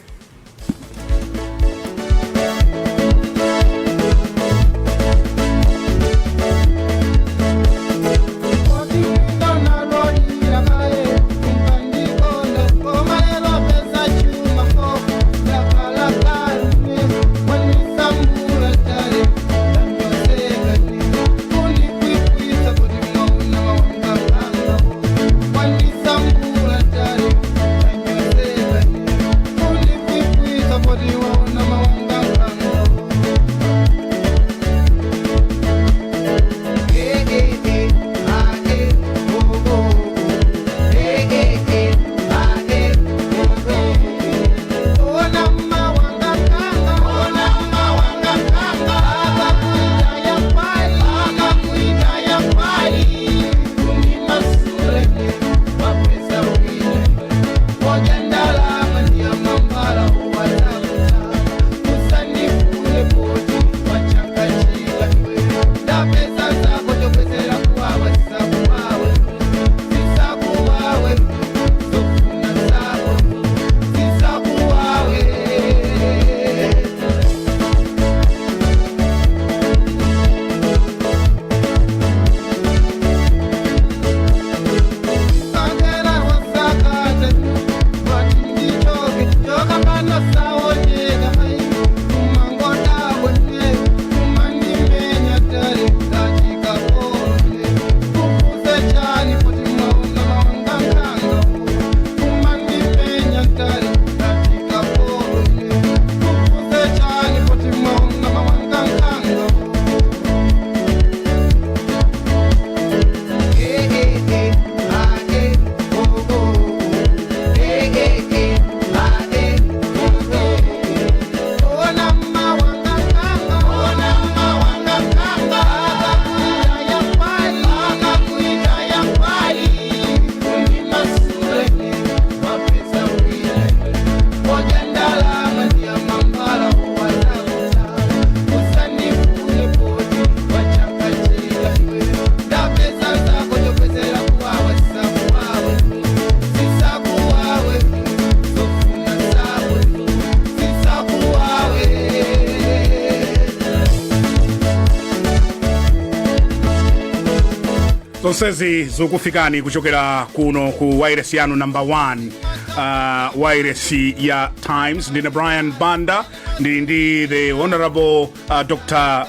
Zonsezi zikufikani kuchokera kuno ku wireless yanu number 1, wireless ya Times. Ndine Brian Banda, ndili ndi the Honorable Dr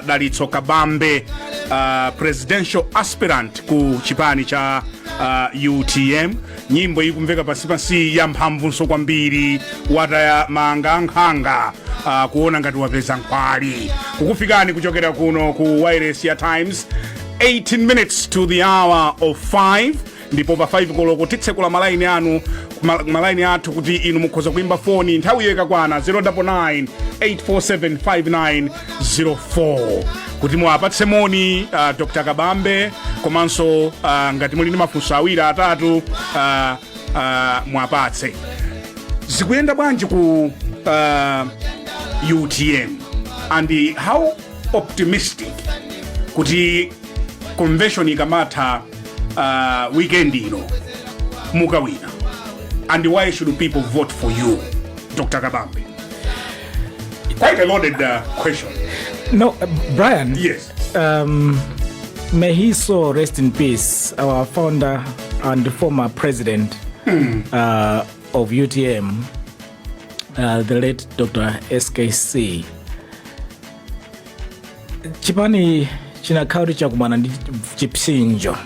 Dalitso Kabambe. Presidential aspirant ku chipani cha UTM. Nyimbo ikumveka pansipansi ya mphamvunso kwambiri, "Wataya manga ankhanga kuona ngati wapeza nkhwali", kukufikani kuchokera kuno ku wireless ya Times, 18 minutes to the hour of 5. Ndipo pa 5 koloko titsekula malaini anu, malaini athu, kuti inu mukhoza kuimba foni nthawi iyo ikakwana, 099 847 5904, kuti muwapatse moni Dr Kabambe, komanso ngati muli ndi mafunso awiri, atatu, muwapatse. Zikuyenda bwanji ku UTM, and how optimistic kuti convention ikamatha weekend ino mukawina? And why should people vote for you, Dr Kabambe? Quite a loaded question. No, Brian. Yes. May he so rest in peace, our founder and former president of UTM, the late Dr. SKC. Chipani chinakhala kuti chakumana ndi chipsinjo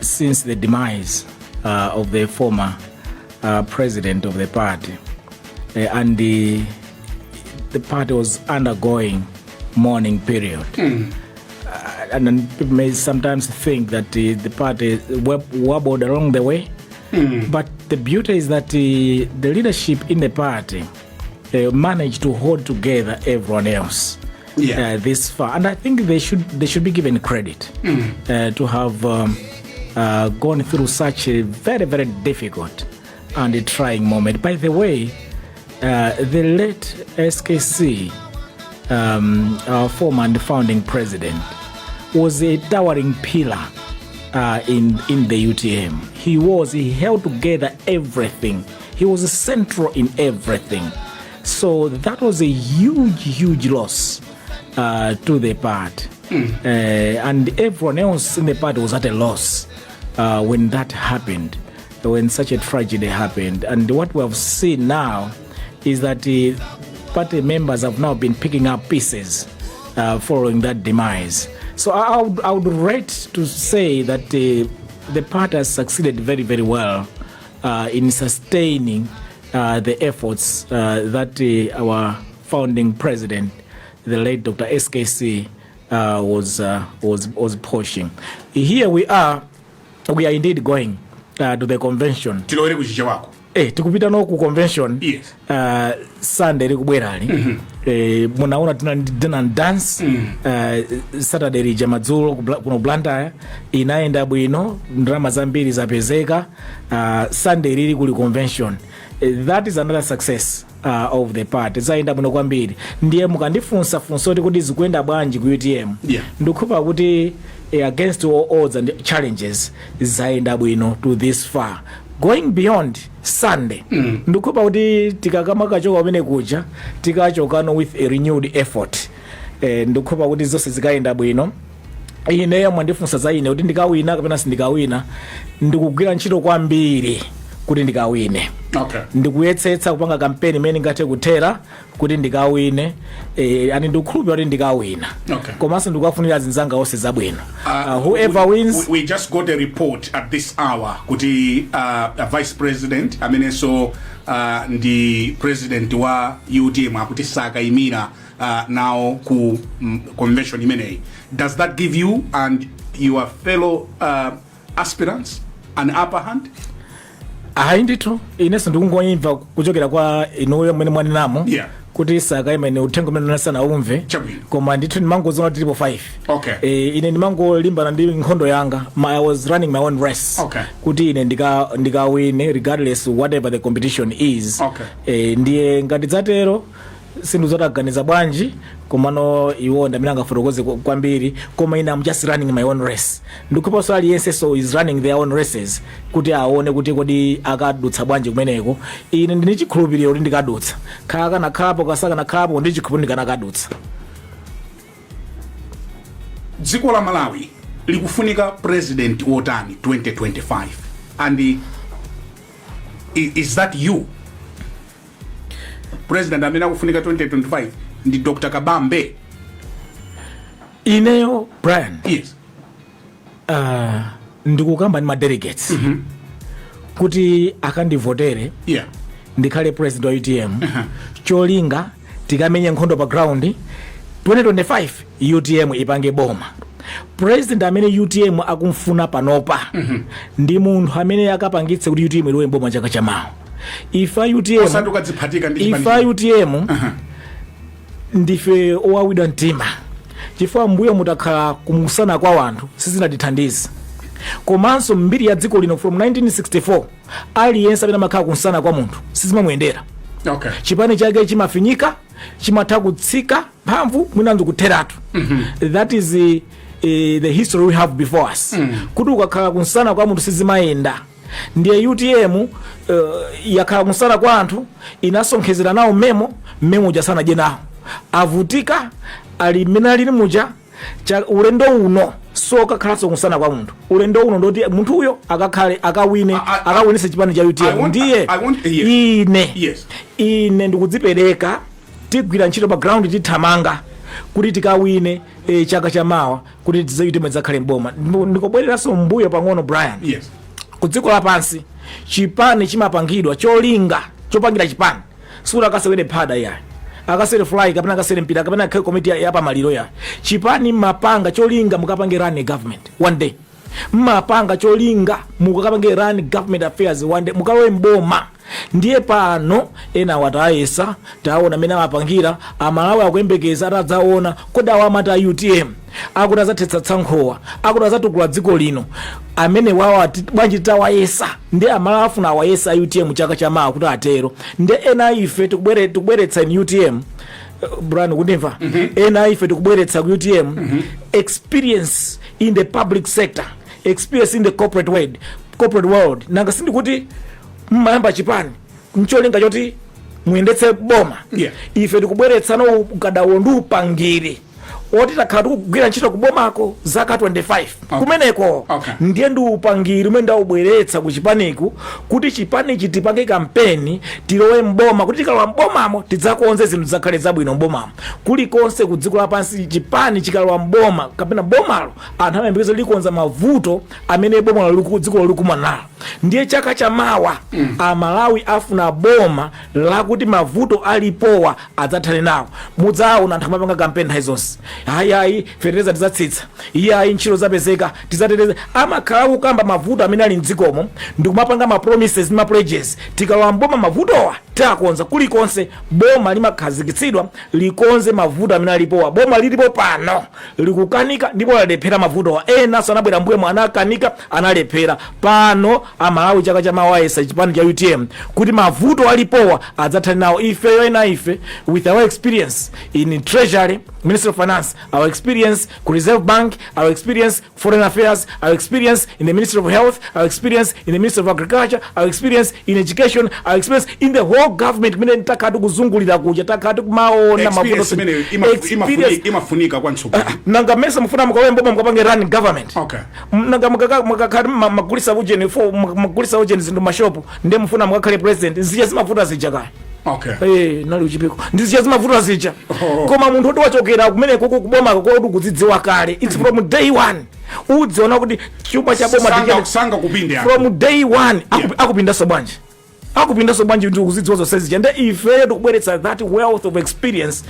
since the demise of the former president of the party. And the party was undergoing mourning period. And then people may sometimes think that the party wobbled along the way. But the beauty is that the leadership in the party managed to hold together everyone else this far. And I think they should be given credit to have gone through such a very, very difficult and a trying moment. By the way, the late SKC, our former and founding president, was a towering pillar in the UTM. He held together everything. He was central in everything. So that was a huge, huge loss to the party. And everyone else in the party was at a loss when that happened, when such a tragedy happened. And what we have seen now is that the party members have now been picking up pieces following that demise. So I would rate to say that the party has succeeded very, very well in sustaining the efforts that our founding president, the late Dr. SKC, was pushing. Here we are indeed going to the convention. Tilowere kuchichewako. Tikupita no ku convention Sunday likubwerali. Munaona tina dinner and dance Saturday lija madzulo kuno Blantyre, inayenda bwino, ndalama zambiri zapezeka. Sunday lili kuli convention. That is another success of the party. Zayenda bwino kwambiri. Ndiye mukandifunsa funso kuti zikuyenda bwanji ku UTM, ndikhupa kuti against all odds and challenges zayenda bwino to this far. Going beyond Sunday, ndikhupa kuti tikakamakachoka kumene kuja, tikachokano with a renewed effort. Ndikhupa kuti zonse zikayenda bwino. Ineyo mwandifunsa za ine kuti ndikawina kapena sindikawina. Ndikugwira ntchito kwambiri kuti ndikawine. Ndikuyetsetsa kupanga kampeni imene ingathe kuthera kuti ndikawine, ani ndikukhulupirira kuti ndikawina. Komanso ndikuwafunira azinzanga onse zabwino. Whoever wins. We just got a report at this hour kuti a vice president amenenso ndi president wa UTM akuti sakayimira nawo ku convention imeneyi. Does that give you and your fellow aspirants an upper hand? Ayi ndithu, inenso ndikungoimva kuchokera kwa inuyo mmene mwanenamo kuti sakayima. Ine uthenga umene nasanawumve. Chabwino. Koma ndithu ndimangoziona tilipo 5. Ine ndimangolimbana ndi nkhondo yanga. I was running my own race kuti ine ndikawine regardless whatever the competition is. Ndiye ngati dzatero, sindizotaganiza bwanji, komano iwo ndamene angafotokoze kwambiri. Koma ine am just running my own race. Ndikhupanso aliyense so is running their own races kuti aone kuti kodi akadutsa bwanji kumeneko. Ine ndine chikhulupiriro kuti ndikadutsa, khala kanakhalapo kasakanakhalapo, ndi chikhulupiriro ndikanakadutsa. Dziko la Malawi likufunika president wotani 2025, and is that you? President amene akufunika 2025 ndi Dr Kabambe? Ineyo, Brian, Yes. Ndikukamba ndi ma delegates kuti akandivotere ndikhale president wa UTM, cholinga tikamenye nkhondo pa ground 2025, UTM ipange boma. President amene UTM akumfuna panopa ndi munthu amene akapangitse kuti UTM ilowe mboma chaka chamawa. Ife a UTM, Osati ukadziphatika ndi ife chipani. A UTM ndife owawidwa mtima chifukwa mbuyo mutakhala kumusana kwa wanthu sizinatithandize. Komanso mbiri ya dziko lino from 1964, aliyense amene amakhala kumsana kwa munthu sizimamuyendera. Chipani chake chimafinyika, chimatha kutsika mphamvu, mwinanso kutheratu. That is the history we have before us, kuti ukakhala kumsana kwa munthu sizimayenda. Ndiye UTM yakhala kumsana kwa anthu, inasonkhezera nawo memo mmemo uja, sanadye nawo, avutika ali mmene alili muja. Cha ulendo uno sokakhalanso kumsana kwa munthu. Ulendo uno ndoti munthu uyo akakhale akawine, akawinise chipani cha UTM. Ndiye Yes. ine ine ndikudzipereka, tigwira ntchito pa ground, tithamanga kuti tikawine chaka chamawa, kuti UTM idzakhale mboma. Ndikubwereranso mbuyo pang'ono, Brian. Ku dziko lapansi chipani chimapangidwa, cholinga chopangira chipani sikuti akasewere phada yayi, akasewere fly, kapena akasewere mpira, kapena akhale komiti yapamaliro yayi. Chipani mmapanga cholinga mukapange run a government one day, mmapanga cholinga mukapange run government affairs one day, mukalowe mboma. Ndiye pano ena watayesa, taona amene amapangira. Amalawi akuyembekeza atadzaona, kodi awo amati a UTM akuti azathetsa tsankhowa, akuti azatukula dziko lino, amene wawo bwanji titawayesa? Ndi Amalawi afuna awayesa a UTM chaka chamawa kuti atero. Ndi ena ife tikubweretsa in UTM, Brian, kundimva? Ena ife tikubweretsa ku UTM experience in the public sector, experience in the corporate world. Nanga sindikuti mmayamba chipani ncholinga choti muyendetse boma? Ife tikubweretsa no ukadaulo ndi upangiri oti takhala tikugwira ntchito kubomako zaka 25 kumeneko. Ndiye ndi upangiri umene ndawubweretsa ku chipaniku kuti chipanichi tipange kampeni, tilowe mboma, kuti tikalowa mbomamo tidzakonze zinthu, zakhale zabwino mbomamo. Kulikonse ku dziko lapansi, chipani chikalowa mboma kapena bomalo, anthu amayembekeza likonza mavuto amene bomalo dziko likumana nalo. Ndiye chaka chamawa Amalawi afuna boma lakuti mavuto alipowa adzathane nawo. Mudzaona anthu amapanga kampeni nthawi zonse, hayi, fetereza tidzatsitsa, iyayi, ntchito zapezeka, tidzateteza. Amakhala kukamba mavuto amene ali mdzikomo ndikumapanga ma promises ndi ma pledges, tikalowa mboma mavutowa tiakonza. Kulikonse boma limakhazikitsidwa likonze mavuto amene alipowa. Boma lilipo pano likukanika ndipo lalephera mavutowa. Ena sanabwera mbuye anakanika, analephera. Pano Amalawi chaka chamawa ayesa chipani cha UTM kuti mavuto alipowa adzathane nawo. Ifeyo ena ife, with our experience in Treasury, Ministry of Finance, our experience ku Reserve Bank, our experience foreign affairs, our experience in the Ministry of Health, our experience in the Ministry of Agriculture, our experience in education, our experience in the whole government kumene takati kuzungulira kuja, takati kumaona Experience mavuto. Imeneyo imafunika kwa mtsogoleri. Nanga mese mufuna mukawe mboma mukapange run government? Nanga mukakhale magulisa ujeni fo magulisa ujeni zinthu mashopu, ndiye mufuna mukakhale president? Zija zimavuta zija kaya. Eh, nali uchipiko, ndizija zimavuta zija. Koma munthu oti wachokera kumene koko kubomako koti kudzidziwa kale, it's from day one udziona kuti chuma cha boma Sanga kupinde apo. From day one akupindaso bwanji? Akupindaso bwanji ndi kuzidziwa zonse zija? Nde ifeyo tikubweretsa that wealth of experience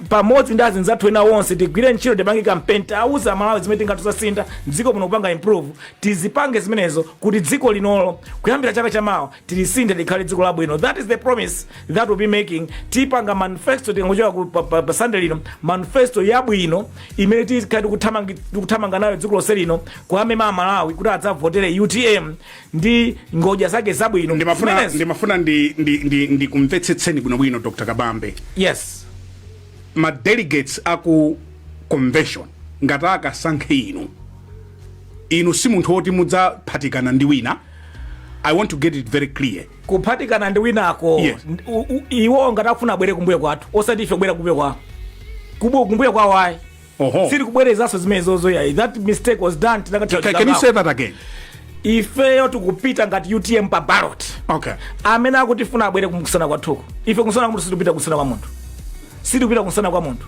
pamodzi ndi azinzathu ena onse. Tigwire ntchito, tipange campaign, tiauze Amalawi zimene tingatuzasintha dziko muno, kupanga improve. Tizipange zimenezo kuti dziko linolo kuyambira chaka chamawa tilisinthe, likhale dziko labwino. That is the promise that we'll be making. Tipanga manifesto tikangochoka pa Sunday lino, manifesto yabwino imene tikhale tikuthamanga nayo dziko lonse lino, kuamema Amalawi kuti adzavotere UTM ndi ngodya zake zabwino. Ndimafuna Zimenezo. Ndimafuna ndi kumvetsetseni bwinobwino, Dr Kabambe. Yes. Ma delegates aku convention ngati akasankhe inu, inu si munthu woti mudzaphatikana ndi wina? I want to get it very clear. Kuphatikana ndi winako, iwo ngati akufuna abwere kumbuyo kwathu, osati ife kubwera kumbuyo kwawo. Kumbuyo kwawo ayi. Sili kubwerezanso zimenezozo yayi. That mistake was done. Can you say that again? Ifeyo tikupita ngati UTM pa ballot. Amene akutifuna abwere kumsana kwathuko. Ife kumsana kwa munthu sitikupita, kumsana kwa munthu sitikupita, kumsana kwa munthu.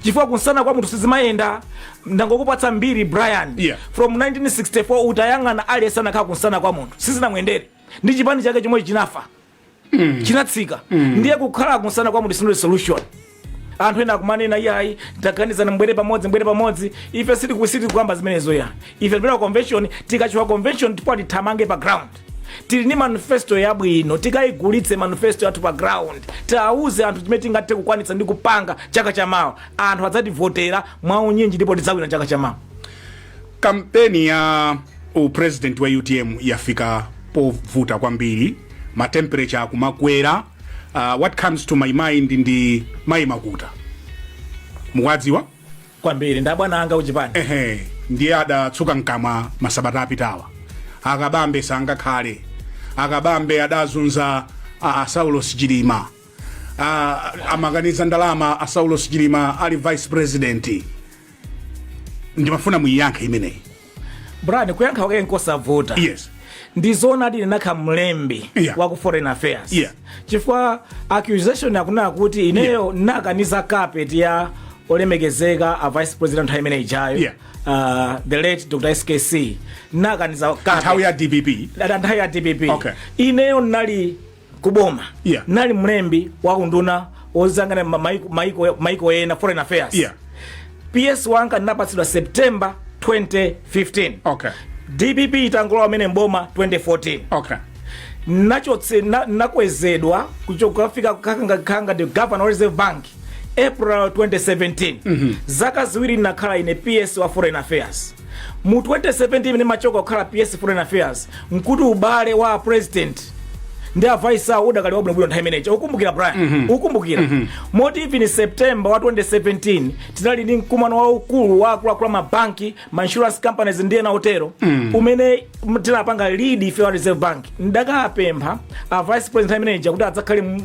Chifukwa kunsana kwa munthu sizimayenda. Ndangokupatsa mbiri, Brian. From 1964 utayang'ana, aliyense anakhala kunsana kwa munthu sizinamuyendere, ndi chipani chake chomwe chinafa, chinatsika. Ndiye kukhala kunsana kwa munthu is not a solution. Anthu ena akumanena, "Iyayi, taganizana, mbwere pamodzi, mbwere pamodzi." Ife sitili kukamba zimenezo ya. Ife tipita convention. Tikachoka convention, tipo tithamange pa ground. Tili ni manifesto yabwino, tikayigulitse manifesto yathu pa ground, tiawuze anthu chimene tingathe kukwanitsa ndi kupanga chaka chamawa. Anthu adzativotera mwaunyinji ndipo tidzawina chaka chamawa. Kampeni ya upresident wa UTM yafika povuta kwambiri, matemperature akumakwera. What comes to my mind ndi Mayi Makuta, mukuwadziwa? Kwambiri, ndi abwana anga kuchipani. Ehe, ndiye adatsuka mkamwa masabata apitawa, "Akabambe sangakhale, Akabambe adazunza a Saulos Chilima, amakaniza ndalama a Saulos Chilima ali vice president." Ndimafuna muyiyankhe imeneyi. Brian, kuyankha kwake nkosavuta. Ndizoona, ndinakha mlembi wa ku Foreign Affairs. Chifukwa accusation akunena kuti ineyo nakaniza carpet ya olemekezeka a vice president nthawi imene ijayo, the late Dr SKC, nakaniza carpet. Nthawi ya DPP. Nthawi ya DPP. Ineyo nali kuboma, nali mlembi wa kunduna wozangana maiko ena, Foreign Affairs. PS wanga ndinapatsidwa September 2015, DPP itangolowa amene mboma 2014. Nachotse nakwezedwa kufika kanga the governor wa Reserve Bank April 2017. Zaka 2 nakhala ine PS wa Foreign Affairs. Mu 2017 imene machoka kukhala PS Foreign Affairs, nkuti ubale wa president ndi a vice awo udakali wabwinobwino nthawi imeneyi. Ukumbukira, Brian? Ukumbukira? Moti even September wa 2017 tinali ndi mkumano waukulu wa akuluakulu mabanki, ma insurance companies ndi ena otero, umene tinapanga lead ife wa Reserve Bank. Ndakapempha a vice president manager kuti adzakhale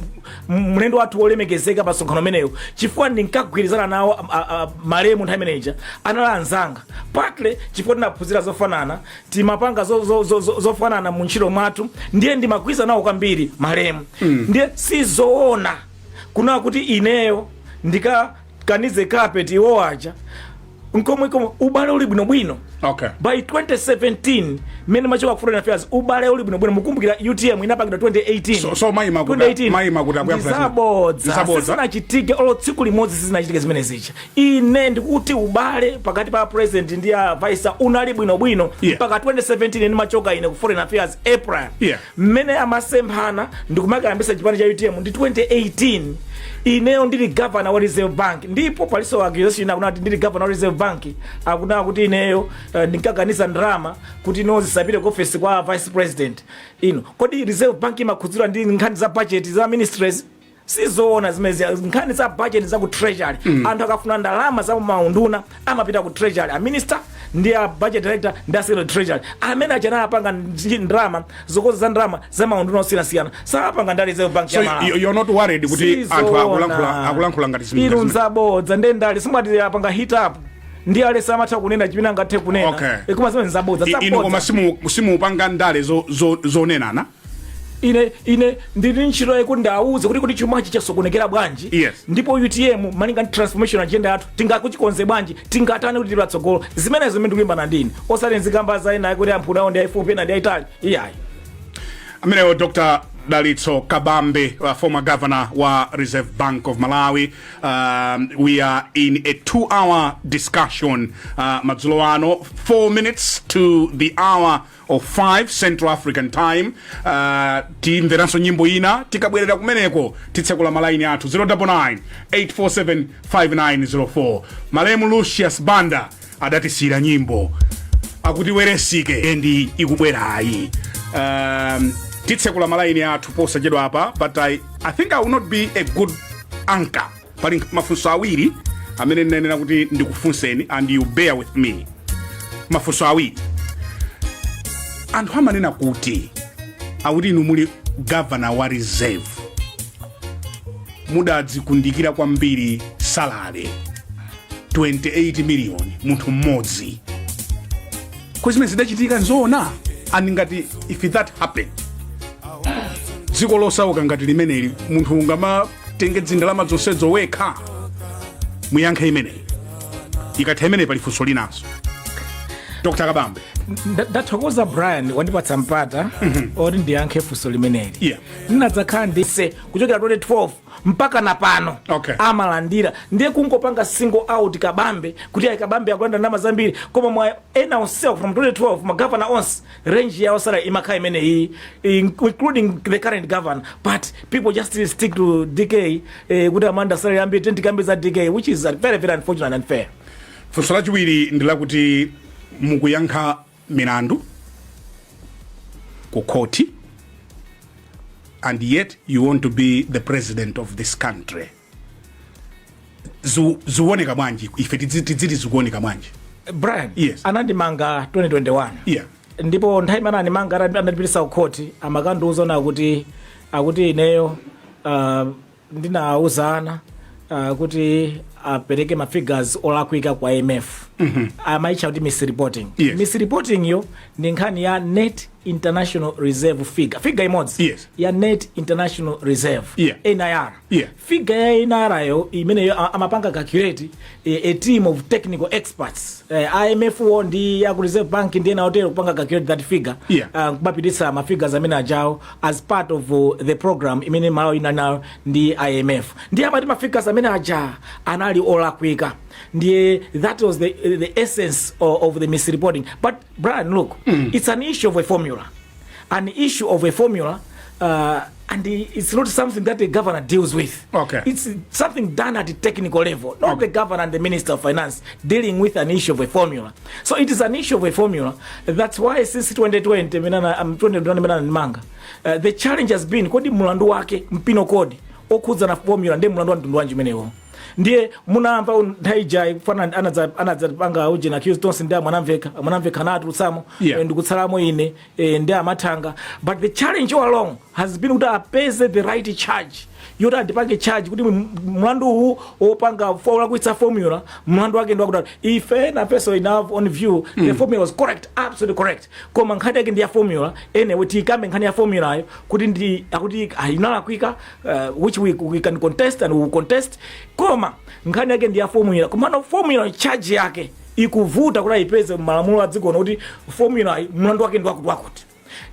mlendo wathu wolemekezeka pa msonkhano umeneyo, chifukwa ndinkagwirizana nawo malemu nthawi imeneja anali anzanga, partly chifukwa tinaphunzira zofanana, timapanga zofanana mu ntchito mwathu, ndiye ndimagwirizana nawo kwambiri malemu. Ndiye sizoona kunaa kuti ineyo ndikakanize carpet iwo aja, nkomwe komwe ubale uli bwinobwino. By 2017 mmene machoka Foreign Affairs, ubale uli bwinobwino. Mukumbukira UTM inapangidwa 2018. So Mayi Makuta- 2018. Mayi Makuta akuyankhula Ndizabodza. Ndizabodza. Sizinachitike olo tsiku limodzi, sizinachitike zimene zicha. Ine ndikuti ubale pakati pa president ndi a vice unali bwinobwino mpaka 2017 ndimachoka ine ku Foreign Affairs April. Mmene amasemphana ndikumakayambisa chipani cha UTM ndi 2018, ineyo ndili governor wa Reserve Bank. Ndipo paliso accusation akunati ndili governor wa Reserve Bank, akunena kuti ineyo ndinkaganiza ndalama kuti ino zisapite ku office kwa vice president ino. Kodi Reserve Bank imakhudzidwa ndi nkhani za budget za ministries? Sizoona zimezi. Nkhani za budget za ku Treasury. Anthu akafuna ndalama za maunduna amapita ku Treasury, a minister ndi a budget director ndi a secretary Treasury amene achana apanga ndalama zokoza za ndalama za maunduna osiyanasiyana, sapanga ndi Reserve Bank So ya Malawi. you're not worried kuti anthu akulankhula ngati zimene Inu, nzabodza. Ndendali simwati apanga hit up ndi alesi amatha kunena chimene angathe kunena. Koma zimene nzabodza. Inu koma Zabodza. Simupanga ndale zonenana? Ine ndili ntchito yakuti ndawuze kuti chumachi chasokonekera bwanji, ndipo UTM malinga ndi transformation agenda yathu tingakuchikonze bwanji, tingatani kuti tili patsogolo. Zimenezo zimene ndikulimbana ndine, osati nzikamba za ena kuti amphuna awo ndi ayifupi, ena ndi ayitali, iyayi. Amenewo Dr Dalitso Kabambe, former governor wa Reserve Bank of Malawi. We are in a 2-hour discussion madzulo ano, 4 minutes to the hour of 5 Central African Time. Timveranso nyimbo ina. Tikabwerera kumeneko titsekula malaini athu 099 847 5904. Malemu Lucius Banda adatisiyira nyimbo akuti "Weresike", ndi ikubwerayi. Titsekula malaini athu posachedwa apa, but I think I will not be a good anchor. Pali mafunso awiri amene ndinenera kuti ndikufunseni, and you bear with me. Mafunso awiri. Anthu amanena kuti, akuti inu muli governor wa Reserve, mudadzikundikira kwambiri salary 28 million munthu mmodzi. Ko zimene zidachitika nzoona? And ngati if that happened, dziko losauka ngati limeneli, munthu ungamatenge dzindalama zonsezo wekha? Muyankhe imeneyi. Ikatha imeneyi, pali funso linanso, Dr Kabambe. Ndathokoza Brian, wandipatsa mpata oti ndiyankhe funso limeneli. Ndinadzakhala ndise kuchokera 2012 mpaka na pano amalandira, ndiye kungopanga single out Kabambe kuti ayi, Kabambe akulanda ndalama zambiri, koma mwa ena onsewa from 2012, magavana onse range yawo salary imakhala imeneyi, including the current governor, but people just stick to DK kuti amanda salary ambiri, tikambe za DK, which is very very unfortunate and unfair. Funso lachiwiri ndi lakuti mukuyankha milandu ku khoti and yet you want to be the president of this country. Zikuoneka bwanji? Ife tidziti zikuoneka bwanji? Brian, Yes. anandimanga 2021 ndipo nthawi imene anandimanga, anandipitisa ku khoti, amakandiuza na kuti akuti ineyo ndinawuza ana kuti apereke ma figures olakwika kwa IMF, amaitcha kuti misreporting. Misreporting yo ndi nkhani ya net international reserve figure, figure imodzi ya net international reserve, NIR. Figure ya NIR yo imeneyo amapanga calculate a team of technical experts, IMF wo ndi ya ku Reserve Bank ndi ena otero, kupanga calculate that figure, kumapititsa ma figures amene ajawo as part of the program imene Malawi inali nayo ndi IMF. Ndiye amati ma figures amene aja anali olakwika. Ndiye that was the essence of the misreporting. But Brian, look, it's an issue of a formula, an issue of a formula, and it's not something that the governor deals with. It's something done at the technical level, not the governor and the minister of finance dealing with an issue of a formula. So it is an issue of a formula. That's why since 2020 2021 mena ndimanga, the challenge has been, kodi mulandu wake mpino kodi okhudza na formula ndiye mulandu wa mtundu wanji umenewo? Ndiye munamva nthawi ija kufana anadzapanga uje na accused tonse ndi amwanamveka, amwanamveka anatulutsamo, ndikutsalamo ine ndi amathanga. But the challenge all along has been kuti apeze the right charge yoti andipange charge kuti mlandu uwu wopanga olakwitsa formula, mlandu wake ndiwakuti ife nafenso in our own view the formula was correct, absolutely correct, koma nkhani yake ndi ya formula. Anyway, tiyikambe nkhani ya formula kuti ndi akuti inalakwika, which we can contest and we will contest, koma nkhani yake ndi ya formula. Komano formula charge yake ikuvuta kuti ayipeze malamulo a dziko kuti formula mlandu wake ndi wakuti wakuti.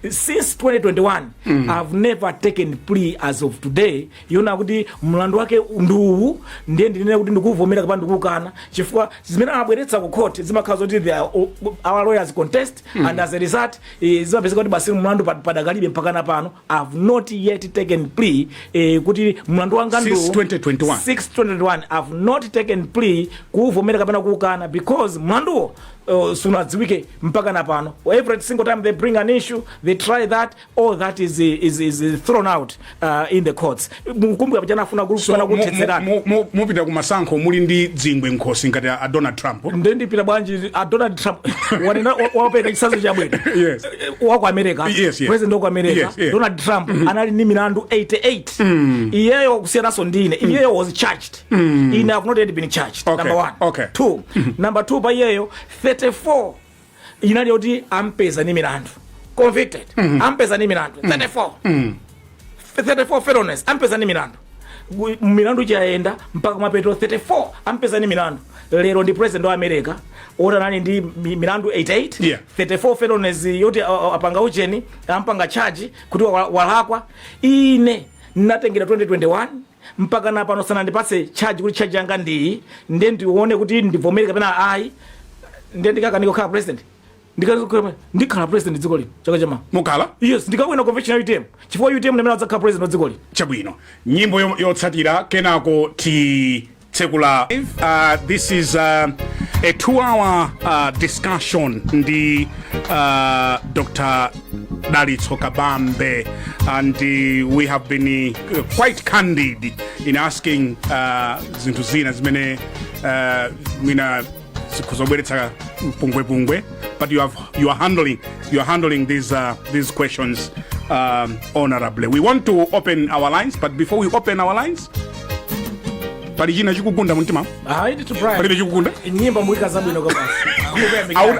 Since 2021 I've never taken plea as of today yona kuti mlandu wake ndiuwu, ndiye ndinene kuti ndikuvomera kapena ndikukana, chifukwa zimene amabweretsa ku court zimakhala zoti our lawyers contest, and as a result zimapezeka kuti basi mlandu padakalibe mpakana pano. I've not yet taken plea kuti mlandu wanga Since ndiwu. 2021. 6 2021 I've not taken plea kuuvomera kapena kuukana because mlanduwo sunadziwike mpaka na pano. Every single time they bring an issue, they try that, all that is thrown out in the courts. Mukumbuka pachana afuna So kufuna kuthetserana. Mupita kumasankho muli ndi dzingwe nkhosi ngati a Donald Trump? Ndiye ndipita bwanji? A Donald Trump wanena, wapereka chitsanzo chabwino. Waku America, president waku America, Donald Trump, anali ndi milandu 88 iyeyo, kusiyananso ndine. Iyeyo was charged, ine have not yet been charged, number one. Two, number two, pa iyeyo 34 inali yoti ampeza ni milandu, convicted, ampeza ni milandu 34, 34 felonies, ampeza ni milandu. Milandu chayenda mpaka mapeto, 34 ampeza ni milandu. Lero ndi president wa America oti anali ndi milandu 88, 34 felonies yoti apanga ucheni, ampanga charge kuti walakwa. Ine natengera 2021 mpaka na pano sanandipatse charge kuti charge yanga ndiyi, ndiye ndione kuti ndivomere kapena ayi. Ndiye ndikakanika kukhala president, ndikhala president dziko lino chaka chama? Mukhala? Yes, ndikawina convention ya UTM, chifukwa UTM ndimene adzakhala president wa dziko lino. Chabwino, nyimbo yotsatira, kenako titsekula. This is a 2 hour discussion ndi Dr Dalitso Kabambe, and we have been quite candid in asking zinthu zina zimene mwina zikuzobweretsa pungwepungwe, but you are handling these questions honorably. We want to open our lines, but before we open our lines, pali china chikugunda mumtima? Ayi ndithu, Brian. Palibe chikugunda? Nyimbo muyika zabwino kabasi.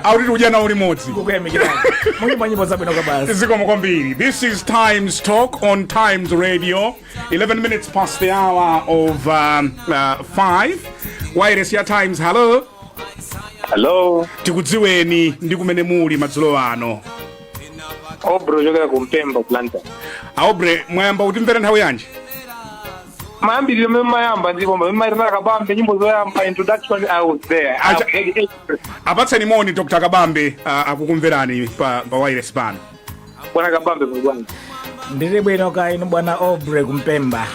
Auti udya nawo limodzi. Kukuyamikirani, muyimba nyimbo zabwino kabasi. Zikomo kwambiri. This is Times Talk on Times Radio, 11 minutes past the hour of 5. Wireless ya Times, hello. Hello. Tikudziweni ndi kumene muli madzulo ano. Aubrey ochokera ku Mpemba, Blantyre. Aubrey, mwayamba kutimvera nthawi yanji? Mayambiriro meme mayamba ndipo meme mayitana Kabambe, nyimbo zoyamba, introduction, I was there. I've heard it. Apatseni moni Dr Kabambe, akukumverani pa wireless pano. Bwana Kabambe, muli bwanji? Ndili bwino, kaya inu bwana Aubrey kuMpemba?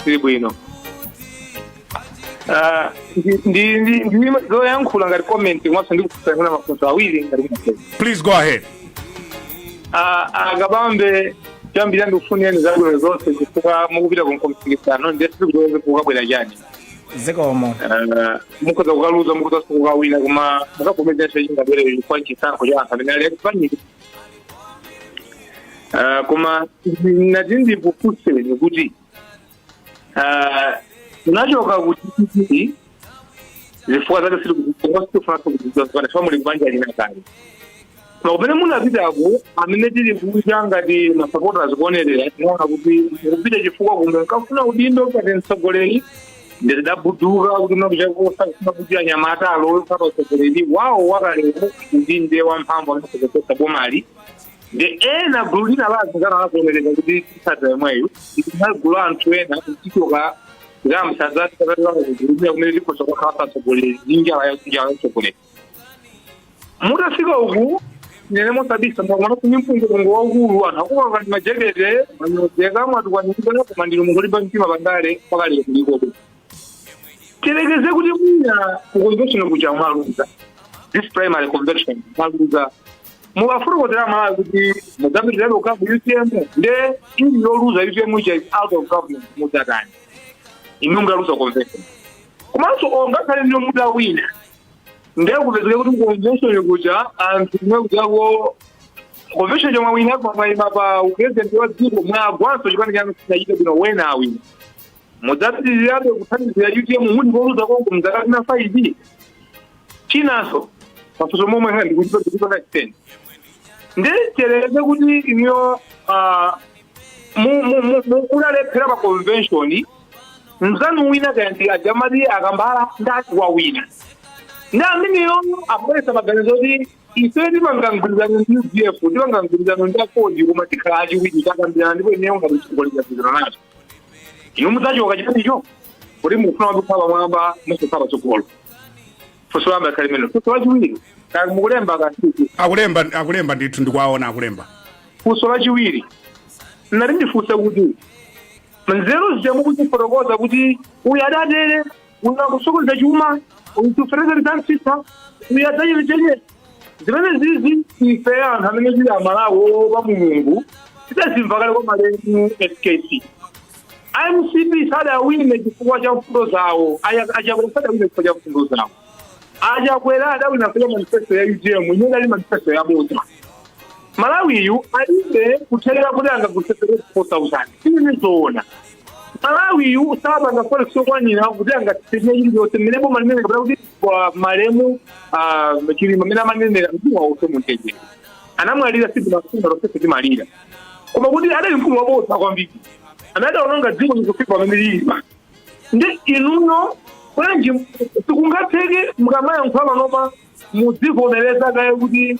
Tili bwino. Ah, ndi zoyankhula ngati comment komanso ndikufunsa mafunso awiri ngati kumafunso. Please go ahead. Ah, Akabambe, choyambirira ndikufunirani zabwino zonse chifukwa mukupita ku mpikisano, ndiye sikuti kukabwera chani. Zikomo. Mukhoza kukaluza, mukhoza kukawina, koma mukavomezenso chingabwere chifukwa chisankho cha anthu amene ali akupaniki. Koma nati ndikufunseni kuti munachoka kuti zifukwa zake sitikufunanso kuzidziwa chifukwa muli kubanja lina kale, koma kumene munapitako, amene tili kunja ngati masupporters kuonerera, tinaona kuti mukupita chifukwa kumwe nkafuna udindo ngati mtsogoleri, nditidabuduka kuti munakuchakosafuna kuti anyamata alowe kupata utsogoleri wawo wakalero kuti ndiye wamphamvu anasokososa bomali. Ndi ena gulu lina la azingana anakuonerera kuti titsatira yomweyo, ndina gulu la anthu ena kutichoka zamsazatikaaakulumira kumene tikhoza kukhala atsogoleri ndi njala ya utsogoleri. Mutafika uku, nene mosabisa, mwakumana kuni mpungwepungwe waukulu, anthu akukoka ndi majekete, manyozeka, mwatukwanizika, koma ndinu mukulimba mtima pandale pakalero kulikobe. Tiyerekeze kuti mwina ku convention kuja mwaluza, this primary convention mwaluza, mukafotokozera Malawi kuti mudzapitirabe kukhala ku UTM? Nde ili yoluza UTM ija is out of government, mudzatani inu mutaluza convention? Komanso ngakhale ndiyo mutawina, ndiye kupezeka kuti convention kuja anthu kumwe kujako convention chomwe wina mwayima pa upresident wa dziko, mwagwanso chipani chanu sinachite bwino, wena awina, mudzapitirirabe kuthandizira UTM muli koluza konko mzaka zina 5? Chinanso, mafunso momwe ndikuchipanga chiteni, nditereze kuti inuyo munalephera pa convention, mzanu wina kaya ndi ajamati akambala ndati wawina, ndi ameneyo akubweretsa maganizo kuti ife tipanga mgwirizano ndi UDF, tipanga mgwirizano ndi AFORD, koma tikhala achiwiri, takambirana, ndipo ineyo ngati mtsogoleri agwirizana nazo, inu mudzachoka chipanicho kuti mukufuna kukhala pamwamba musakhala patsogolo? Funso lamba likhale limene. Funso lachiwiri, kaya mukulemba kasiku? Akulemba, akulemba ndithu, ndikuwaona akulemba. Funso lachiwiri nati ndifunse kuti nzeru zija mukuzifotokoza kuti uyu adatere, uyu akusokoneza chuma, uyu tuferezeri zamsisa, uyu adzachite chenye, zimene zizi ife anthu amene tili Amalawi opa Mulungu tidazimva kale kwa malemu SKC. MCP sadawine chifukwa cha mfundo zawo, aChakwera sadawine chifukwa cha mfundo zawo. AChakwera adawina chifukwa cha manifesto ya UTM imene idali manifesto yabodza. Malawiyu alibe kuthelera kuti angagulitse 4000, ili zoona. Malawiyu sapanga forex yokwanira kuti angatsenye chilichonse mmene boma limene kapena kuti kwa malemu Chilima amene amanenera mzimu wauso muntendere, anamwalira, sitimafuna lonse timalira, koma kuti adali mkulu wabodza kwambiri amene adaononga dziko likufika pamene lili. Ndi inuyo bwanji sikungatheke mukamayankhula panopa mudzivomereza kaye kuti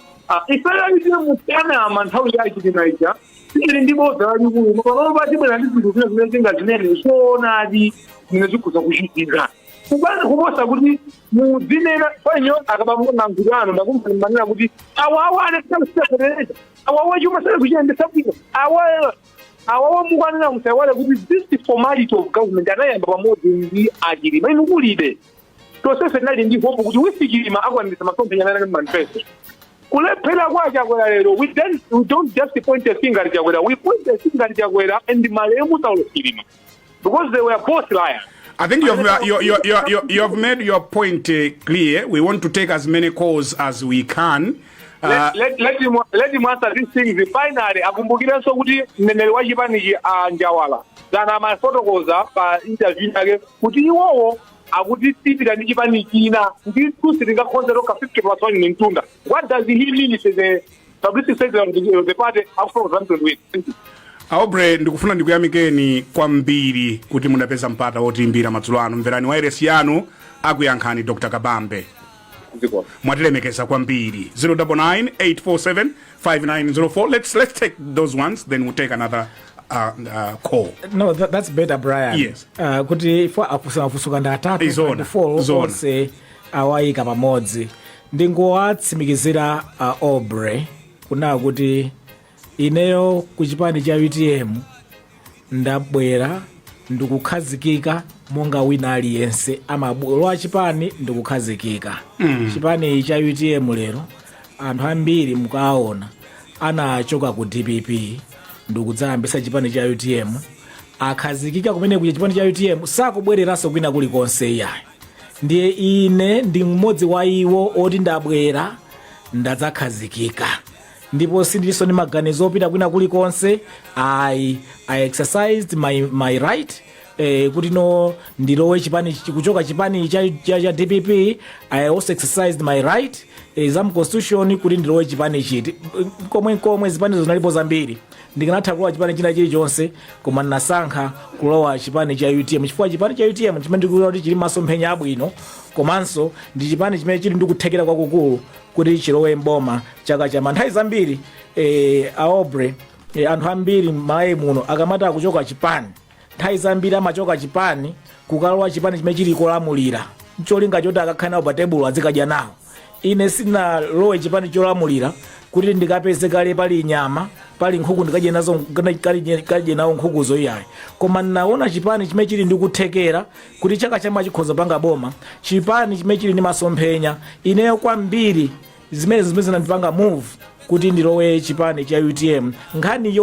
ife alite mukanama nthawi ya Chilima ija tili ndi bodza lalikulu, panopa tibwera ndi zinthu zina zimene zingazinene zoonadi zimene zikhoza kuchitika, kupanda kuposa kuti mudzinena kwenyo akabambo anu ndakumva kuti awawa anasaaferereza, awawa chuma sana kuchiyendesa bwino, awawa awawa mukwanena. Musaiwale kuti this formality of government anayamba pamodzi ndi aChilima, inu kulibe. Tonsefe tinali ndi hope kuti with Chilima akwanitsa masomphenya amene ali manifesto. Kulephera kwa Chakwera lero, we don't just point a finger at Chakwera, we point a finger at Chakwera and malemu Saulo Chilima because they were both liars. I think you have made your point clear. We want to take as many calls as we can. Let him answer these things. Finally, akumbukirenso kuti mneneri wa chipanichi a Njawala zana amafotokoza pa interview yake kuti iwowo akuti tipita ndi chipani china ndithu sitingakhonze tokha, 50 plus 1 ni mtunda. What does he mean as the publicity secretary of the party akufotokoza mtundu wina? Thank you. Aubrey, ndikufuna ndikuyamikeni kwambiri kuti munapeza mpata wotiimbira madzulo ano. Mverani wairesi yanu, akuyankhani Dr Kabambe. Ziko. Mwatilemekeza kwambiri. 099 847 5904. Let's take those ones, then we'll take another call. No, that's better, Brian. Yes. Kuti ifo afusa mafunso ndi atatu Izona, ndi four, zona. onse awayika pamodzi. Ndingowatsimikizira Aubrey kunaa kuti ineyo ku chipani cha UTM ndabwera ndikukhazikika monga wina aliyense amabwera chipani ndikukhazikika. Chipani cha UTM lero anthu ambiri mukaona anachoka ku DPP ndikudzayambisa chipani cha UTM, akhazikika kumene kuja chipani cha UTM, sakubwereranso kwina kulikonse iyayi. Ndiye ine ndi mmodzi wa iwo oti ndabwera, ndadzakhazikika, ndipo sindilinso ndi maganizo opita kwina kulikonse. I exercised my right kuti no, ndilowe chipani, kuchoka chipani cha DPP. I also exercised my right za constitution kuti ndilowe chipani chiti. Komwe komwe zipanizo zinalipo zambiri, ndikanatha kulowa chipani china chilichonse, koma ndinasankha kulowa chipani cha UTM chifukwa chipani cha UTM chimene ndikuona kuti chili masomphenya abwino, komanso ndi chipani chimene chili ndi kuthekera kwakukulu kuti chilowe mboma chaka chama. Nthawi zambiri, Aubrey, anthu ambiri m'Malawi muno akamati akuchoka chipani, nthawi zambiri amachoka chipani kukalowa chipani chimene chili kolamulira, cholinga choti akakhale nawo pa tebulo, azikadya nawo. Ine sinalowe chipani cholamulira kuti ndikapeze kale pali nyama, pali nkhuku, ndikadye nazo, kadye nawo nkhukuzo, iyayi. Koma ndinaona chipani chimene chili ndi kuthekera kuti chaka chama chikhoza panga boma, chipani chimene chili ndi masomphenya. Ineyo kwambiri zimene zinandipanga move kuti ndilowe chipani cha UTM, nkhani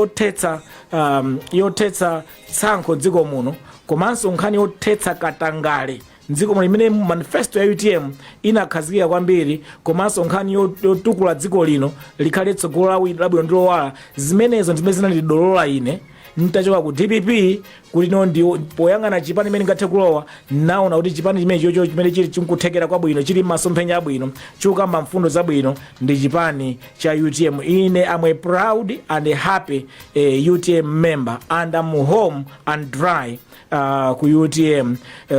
yothetsa tsankho dziko muno, komanso nkhani yothetsa katangale mdziko muno imene manifesto ya UTM inakhazikika kwambiri, komanso nkhani yotukula dziko lino likhale tsogolo labwino ndi lowala. Zimenezo ndimene zinandidolola ine ntachoka ku DPP kuti no, ndi poyang'ana chipani imene ngathe kulowa, naona kuti chipani chimene chocho chimene chili chikuthekera kwabwino, chili masomphenya abwino, chikukamba mfundo zabwino, ndi chipani cha UTM. Ine am a proud and a happy UTM member and am home and dry ku UTM.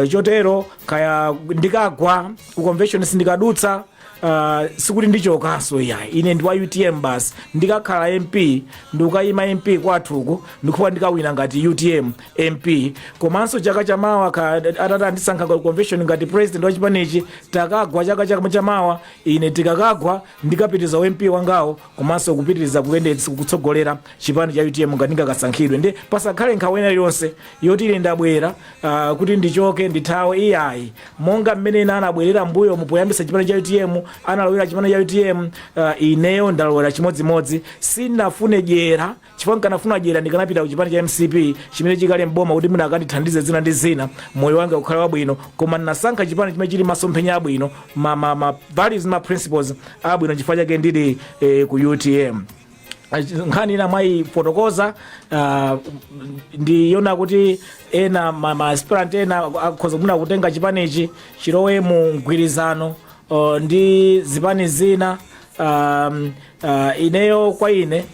Chotero kaya ndikagwa ku convention, sindikadutsa, sikuti ndichokanso iyayi. Ine ndi wa UTM basi. Ndikakhala MP, ndikukayima MP kwathuku, ndikufa ndikawina ngati UTM MP. Komanso chaka chamawa atati andisankha ku convention ngati president wa chipanichi, takagwa chaka chamawa ine tikakagwa, ndikapitiriza MP wangawo, komanso kupitiriza kuyendetsa, kutsogolera chipani cha UTM ngati ndingakasankhidwe. Ndi pasakhale nkhawa ina iliyonse yoti ine ndabwera kuti ndichoke, ndithawe, iyayi. Monga mmene ena anabwerera mbuyo mupoyambisa chipani cha UTM, analowera chipani cha UTM, ineyo ndalowera chimodzimodzi. Sinafune dyera, chifukwa nkanafuna dyera ndikanapita ku chipani cha MCP chimene chikale mboma kuti mwina akandithandize zina ndi zina, moyo wanga ukhale wabwino. Koma ndinasankha chipani chimene chili masomphenya abwino, ma values, ma principles abwino, chifukwa chake ndili ku UTM. Nkhani ina mwayifotokoza ndiyona kuti ena ma aspirant ena akhoza kumuna kutenga chipanichi chilowe mu mgwirizano ndi zipani zina. Ineyo kwa ine,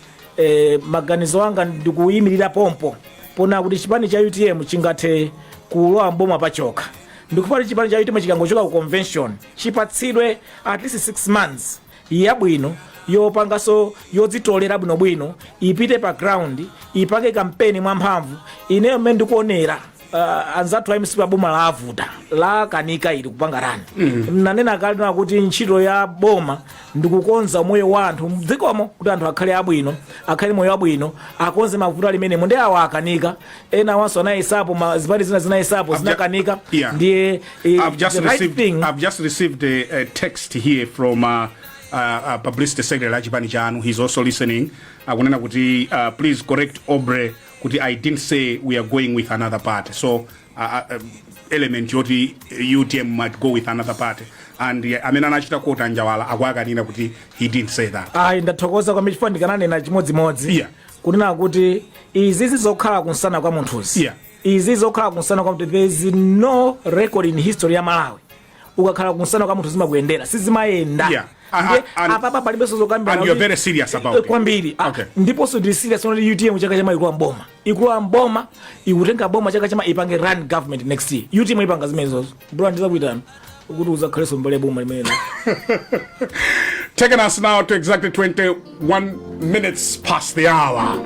maganizo anga ndikuyimirira pompo pona kuti chipani cha UTM chingathe kulowa mboma pachokha. Ndikufuna chipani cha UTM chikangochoka ku convention, chipatsidwe at least 6 months yabwino yopangaso, yodzitolera bwinobwino, ipite pa ground, ipange kampeni mwamphamvu. Ineyo mmene ndikuonera, anzathu a MCP boma lavuta, lakanika ili kupanga run. Nanena kale na kuti ntchito ya boma ndikukonza moyo wa anthu mdzikomo, kuti anthu akhale abwino, akhale moyo wabwino, akonze mavuto alimenemo. Ndi awa akanika. Ena wanso anayesapo, zipani zina zinayesapo, zinakanika. Ndiye I've just the right received, thing. I've just received a text here from publicity secretary achipani chanu. He's also listening. Akunena kuti please correct Aubrey kuti I didn't say we are going with another party. So element yoti UTM might go with another party. And amene anachita quote Anjawala akwakanina kuti he didn't say that. Ayi, ndathokoza kwambiri, chifukwa ndikananena chimodzimodzi kunena kuti izi zizokhala kunsana kwa munthuzi, izi zokhala kunsana kwa munthu. There is no record in history ya Malawi Ukakhala kunsana kwa munthu zimakuyendera, sizimayenda. Ndiye apapa palibenso zokambirana. And you're very serious about it. Kwambiri. Ndiponso ndili serious kuti UTM chaka chamawa ikulowa mboma, ikulowa mboma, ikutenga boma chaka chamawa, ipange run government next year. UTM ipanga zimenezozo. Bro, ndizakuitana kuti uzakhalenso mbali ya boma limenelo. Taking us now to exactly 21 minutes past the hour.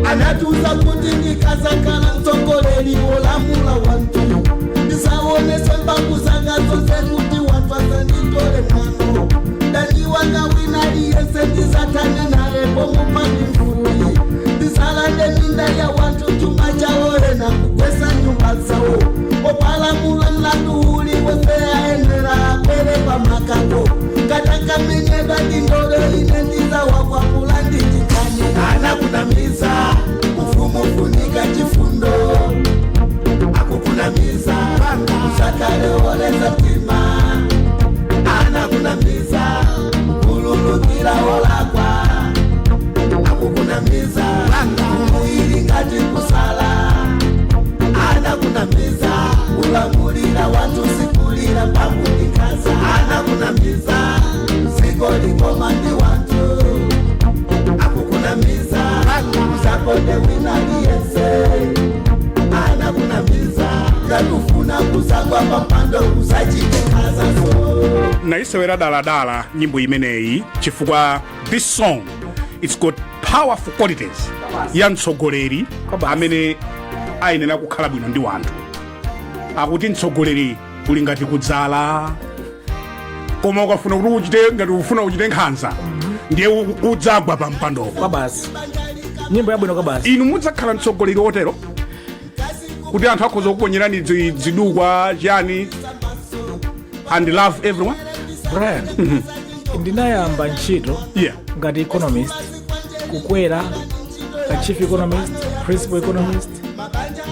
Anatiuza kuti ndikazakhala mtsogoleri wolamula wanthu, ndisaonese mphamvu zanga zonse kuti wanthu asanditole mwano. Mdani wanga wina aliyense ndisathane naye pomupani mfuti, ndisalande minda ya wanthu, chuma chawo ena kugwesa nyumba zawo. Opalamula mlandu uli wonse ayenera akwere pamakako katakamenyedwa ndindolo, ine ndizawakwapula ndichikani. Anakunamiza, ufumu funika chifundo. Akukunamiza, usakale woleza mtima. Anakunamiza, kululukira wolakwa. Akukunamiza, mumuili ngati kusala. Anakunamiza, kulamulira wanthu sikulira pakundikaza. Anakunamiza, dziko likoma ndi wanthu. Akukunamiza, usakonde wina aliyense. Anakunamiza, ngatufuna kuzagwa pampando usachitekazaso. Naisewera daladala nyimbo imeneyi chifukwa this song, it's got powerful qualities ya mtsogoleri Kwabasi. amene ayenera kukhala bwino ndi wanthu. Akuti mtsogoleri uli ngati kudzala, koma ukafuna kuti uchite ngati ufuna uchite nkhanza, ndiye udzagwa pa mpandopo. Kwabasi, nyimbo yabwino kwabasi. Inu mudzakhala mtsogoleri wotero kuti anthu akhoza kukuponyerani zidukwa chani and love everyone? Brian, ndinayamba ntchito ngati economist, kukwera ka chief economist, principal economist,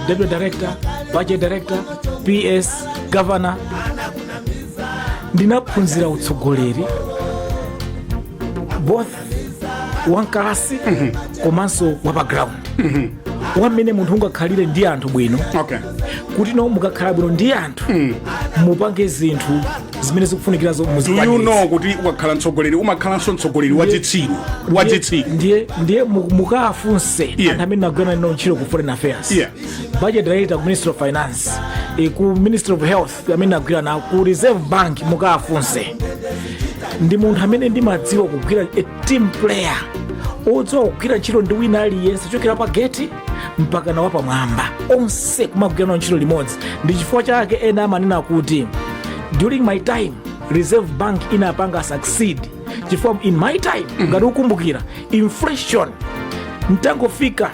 deputy director, budget director, PS, governor. Ndinaphunzira utsogoleri both wankalasi komanso wapa ground, wamene munthu ungakhalire ndi anthu bwino, kuti no, mukakhala bwino ndi anthu mupange zinthu zimene zikufunikirazo. Do you Muzikwaniritse. know kuti ukakhala mtsogoleri umakhalanso mtsogoleri wachitsiru, wachitsiru? Ndiye mukafunse anthu amene nagwira nawo ntchito ku foreign affairs, budget director ku Ministry of Finance, ku Ministry of Health, amene nagwira nawo ku Reserve Bank, mukafunse. Ndi munthu amene ndimadziwa kugwira, a team player odziwa kugwira ntchito ndi wina aliyense, kuchokera pa geti mpaka na wapamwamba, onse kumagwira nawo ntchito limodzi. Ndi chifukwa chake ena amanena kuti during my time Reserve Bank inapanga succeed, chifukwa in my time, ngati ukumbukira, inflation ntangofika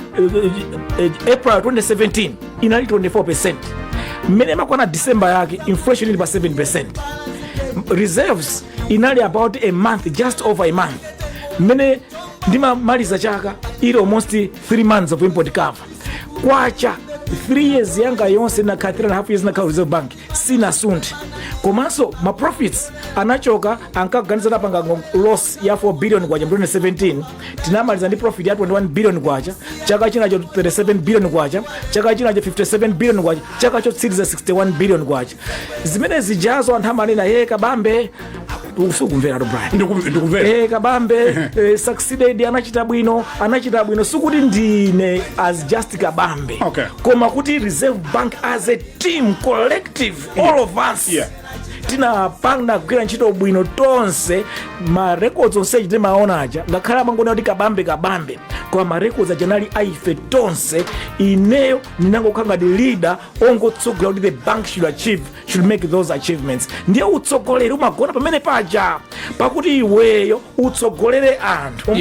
April 2017 inali 24. Mmene makwana December yake inflation ili pa 7. Reserves inali about a month, just over a month. Mmene ndimamaliza chaka ili almost 3 months of import cover. Kwacha 3 years yanga yonse nakhala, 3 and a half years nakhala Reserve Bank, sinasunthe. Komanso ma profits anachoka, ankaganiza napanga loss ya 4 billion kwacha mu 2017, tinamaliza ndi profit ya 21 billion kwacha. Chaka chinacho 37 billion kwacha, chaka chinacho 57 billion kwacha, chaka chotsiriza 61 billion kwacha. Zimene zijazo anthu amanena, ye Kabambe, sukumvera to, Brian. Ndikumvera. Kabambe succeeded, anachita bwino, anachita bwino. Sikuti ndine as just Kabambe, koma kuti Reserve Bank as a team collective, all of us, tinapanga kugwira ntchito bwino tonse. Ma records onse timaona aja, ngakhale amangona kuti Kabambe, Kabambe, koma ma records aja anali aife tonse. Ineyo ndinangokhala ngati leader ongotsogolera kuti the bank should achieve, should make those achievements. Ndiye utsogoleri umagona pamene paja, pakuti iweyo utsogolere anthu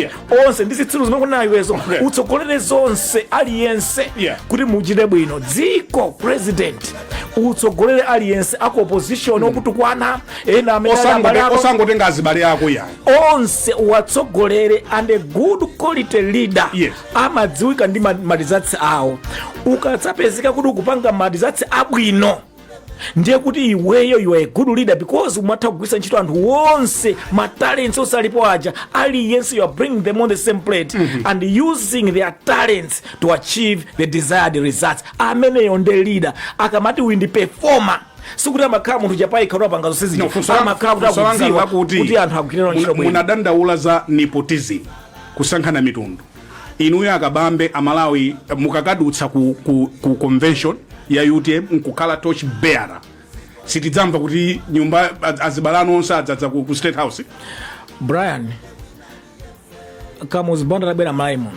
onse ndi zitsiru zimene kunena iwezo, utsogolere zonse, aliyense, kuti muchite bwino dziko. President, utsogolere aliyense, aku opposition, okutukwana, ena amene ali abale ako. Osangotenga azibale ako yani. Onse uwatsogolere. And a good quality leader amadziwika ndi ma results awo. Ukadzapezeka kuti ukupanga ma results abwino Ndiye kuti iweyo, you are a good leader because umatha kugwiritsa ntchito anthu onse, ma talents onse alipo aja, aliyense you are bringing them on the same plate and using their talents to achieve the desired results. Ameneyo ndi leader. Akamati uyu ndi performer, sikuti amakhala munthu chapaikha kuti apanga zonse zija. No, funso langa- Amakhala kuti funso langa akudziwa lakuti kuti anthu akugwirira ntchito bwino. Munadandaula za nepotism, kusankhana mitundu. Inuyo akabambe, Amalawi mukakadutsa ku convention ya UTM nkukhala torch bearer, sitidzamva kuti nyumba azibalano onse adzadza ku State House? Brian, Kamuzu Banda atabwera Malawi muno,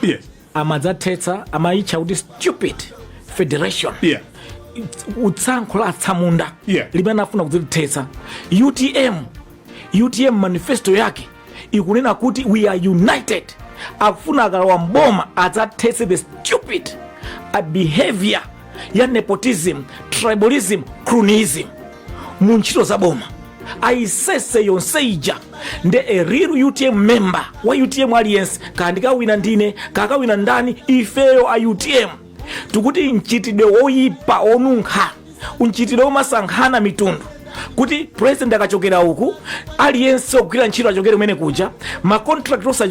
amadzathetsa, amayitcha kuti stupid federation, utsankho la atsamunda limene afuna kudzithetsa. UTM manifesto yake ikunena kuti we are united. Akufuna akalowa mboma adzathetse the stupid behavior ya nepotism, tribalism, cronyism mu ntchito za boma, ayisese yonse ija. Nde a real UTM member wa UTM aliyense, kandikawina ndine, kakawina ndani, ifeyo a UTM tikuti mchitidwe woyipa, onunkha, mchitidwe womasankhana mitundu, kuti president akachokera uku, aliyense ogwira ntchito achokere kumene kuja, ma contract onse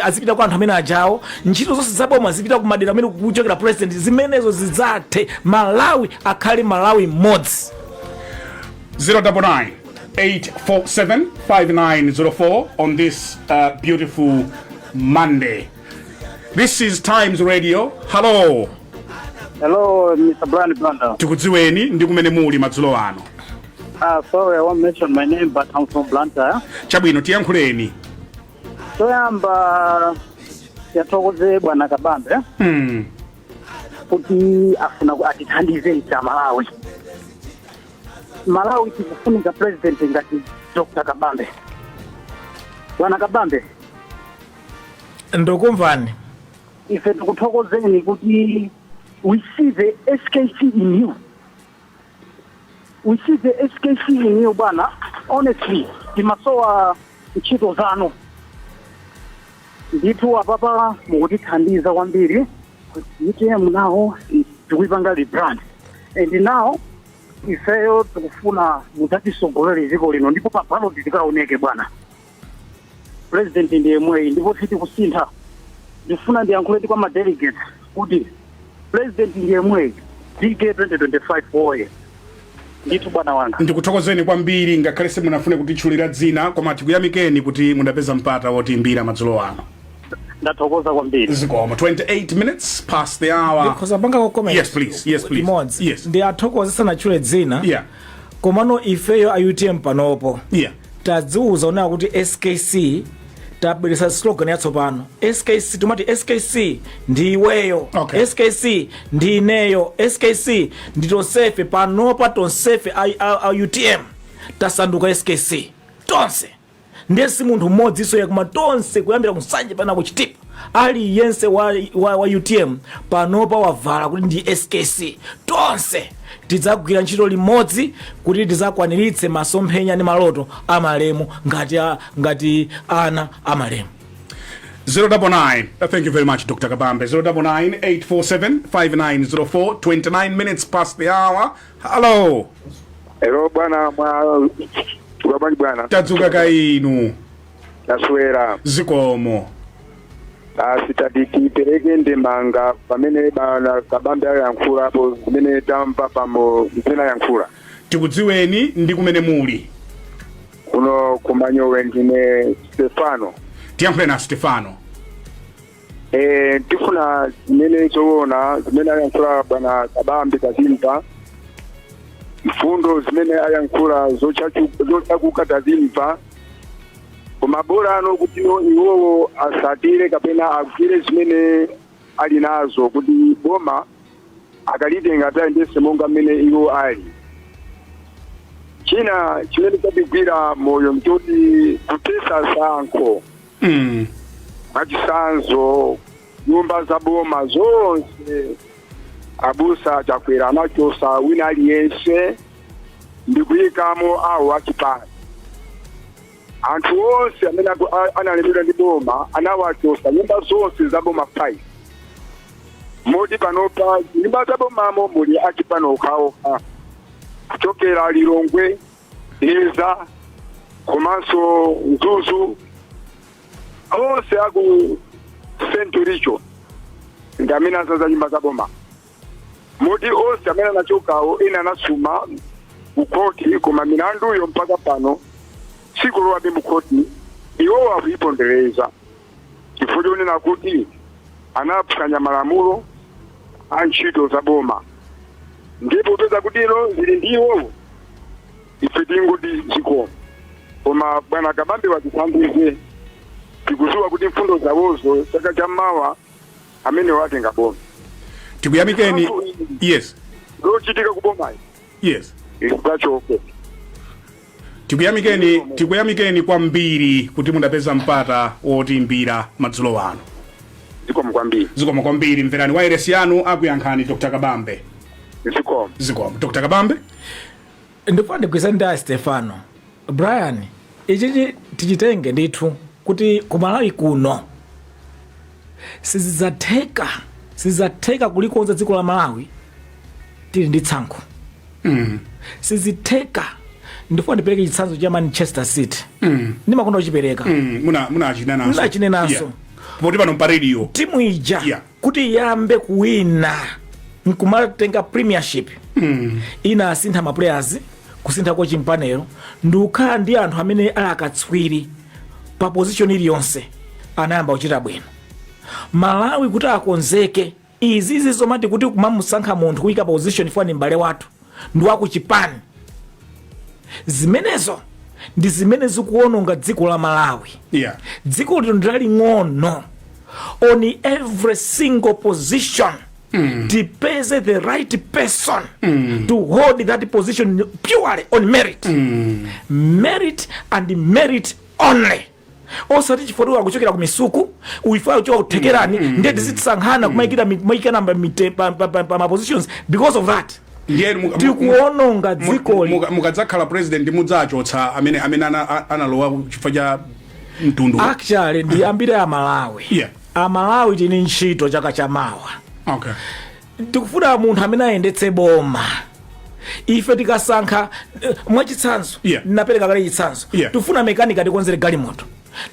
azipita kwa anthu amene ajawo, ntchito zonse zaboma zipita ku madera amene kuchokera president, zimenezo zidzathe, Malawi akhale Malawi mmodzi. 099 847 5904 on this beautiful Monday. This is Times Radio. Hello. Hello, Mr. Brian Banda. Tikudziweni ndi kumene muli madzulo ano. Sorry, I won't mention my name, but I'm from Blantyre. Chabwino, tiyankhuleni. Toyamba yathokoze bwana Kabambe kuti afuna atithandize ife Malawi. Malawi tikufunika president ngati Dr. Kabambe. Bwana Kabambe, Ndikumvani. ife tikuthokozeni kuti we see the SKC in you. We see the SKC in you, bwana. Honestly, timasowa ntchito zanu. Ndithu apapa mukutithandiza kwambiri. UTM nawo tikuipanga rebrand. And now ifeyo tikufuna mudzatisogolere dziko lino, ndipo pa ballot tikaoneke bwana. President ndiye mweyi, ndipo sitikusintha. Ndifuna ndiyankhule ndi kwa ma delegates kuti president ndiye mweyi, DK 2025 oye! Ndithu bwana wanga. Ndikuthokozeni kwambiri, ngakhale simunafune kutitchulira dzina, koma tikuyamikeni kuti mudapeza mpata wotiimbira madzulo ano. Ndathokoza kwambiri. Zikomo. 28 minutes past the hour. Ndikhoza panga comment? Yes, please. Yes, please. Imodzi. Yes. Ndi athokoze sanatchule dzina, komano ifeyo a UTM panopo tadziwuza onena kuti SKC, tabweretsa slogan yatsopano SKC. Timati SKC ndi iweyo, SKC ndi ineyo, SKC ndi tonsefe. Panopa tonsefe a UTM tasanduka SKC tonse. Ndiye si munthu mmodzi iso, koma tonse, kuyambira kuNsanje pana kuChitipa, aliyense wa UTM panopa wavala kuti ndi SKC. Tonse tidzagwira ntchito limodzi kuti tidzakwaniritse masomphenya ndi maloto amalemu ngati ana amalemu. 099. Thank you very much, Dr. Kabambe. 099 847 5904. 29 minutes past the hour. Hello. Hello bwana, mwadzuka bwanji bwana? Tadzuka kainu? Taswera. Zikomo. Basi, tati tipereke ndemanga pamene bwana Kabambe ayankhulapo, zimene tamva pamo zimene ayankhula. Tikudziweni ndi kumene muli. Kuno kuManyowe, ndine Stefano. Tiyankhule na Stefano. Tifuna zimene zoona zimene ayankhula bwana Kabambe tazimva, mfundo zimene ayankhula zochakuka tazimva, koma bola ano kuti iwowo asatire kapena agwire zimene ali nazo, kuti boma akalitenga atayendese monga mmene iwo ali. China chimene chatigwira moyo mchoti kuthetsa tsankho. Mwachitsanzo, nyumba za boma zonse abusa Chakwera anachosa wina aliyense ndikuyikamo awo achipani. Anthu onse amene analembedwa ndi boma anawachosa nyumba zonse za boma 5, moti panopa nyumba za bomamo muli achipani okhaokha. Kuchokera Lilongwe, Dedza komanso Mzuzu, onse aku Central Region ndi amene azaza nyumba za boma, moti onse amene anachokawo ena anasuma kukhoti, koma milanduyo mpaka pano sikulowabe mukhoti. Iwowo akuipondereza chifukwa chonena kuti anaphwanya malamulo a ntchito za boma. Ndipo popeza kuti ilo zili ndi iwowo, ife tingoti zikomo. Koma bwana Kabambe watithandize, tikudziwa kuti mfundo zawozo chaka chammawa amene watenga boma. Tikuyamikeni. Yes. Lochitika ku bomayi lidzachoke. Tikuyamikeni, tikuyamikeni kwambiri kuti mudapeza mpata wotiimbira madzulo ano. Zikomo kwambiri. Zikomo kwambiri. Mverani wairesi yanu, akuyankhani Dr Kabambe. Zikomo. Zikomo, Dr Kabambe. Ndifuna ndigwirizane ndi a Stefano. Brian, ichichi tichitenge ndithu kuti kumalawi kuno sizidzatheka, sizidzatheka kulikonza dziko la Malawi tili ndi tsankho. Sizitheka. Ndifuna ndipereke chitsanzo cha Manchester City. Ndimakonda kuchipereka. Munachinenanso. Munachinenanso. Yeah. Poti pano pa radio. Timu ija kuti iyambe kuwina nkumatenga Premiership, ina asintha ma players, kusintha coaching panel, ndikukhala ndi anthu amene ali akatswiri pa position iliyonse, anayamba kuchita bwino. Malawi kuti akonzeke izizi zomati kuti kumamusankha munthu kuyika position fani m'bale wathu ndi wakuchipani, zimenezo ndi zimene zikuononga dziko la Malawi. Dziko lino ndi laling'ono. On every single position tipeze the right person to hold that position purely on merit, merit and merit only, osati chifukwa akuchokera ku Misuku, uifa kuchoka kuthekerani, ndiye tizitisankhana kumayikira namba pa ma positions because of that. Ndiye Tikuononga dzikoli. Mukadzakhala president mudzachotsa amene analowa chifukwa cha mtundu? Actually ndi ambiri Amalawi. Amalawi tini ntchito chaka chamawa. Tikufuna munthu amene ayendetse boma. Ife tikasankha mwachitsanzo, napereka kale chitsanzo, tifuna mekanika atikonzere galimoto,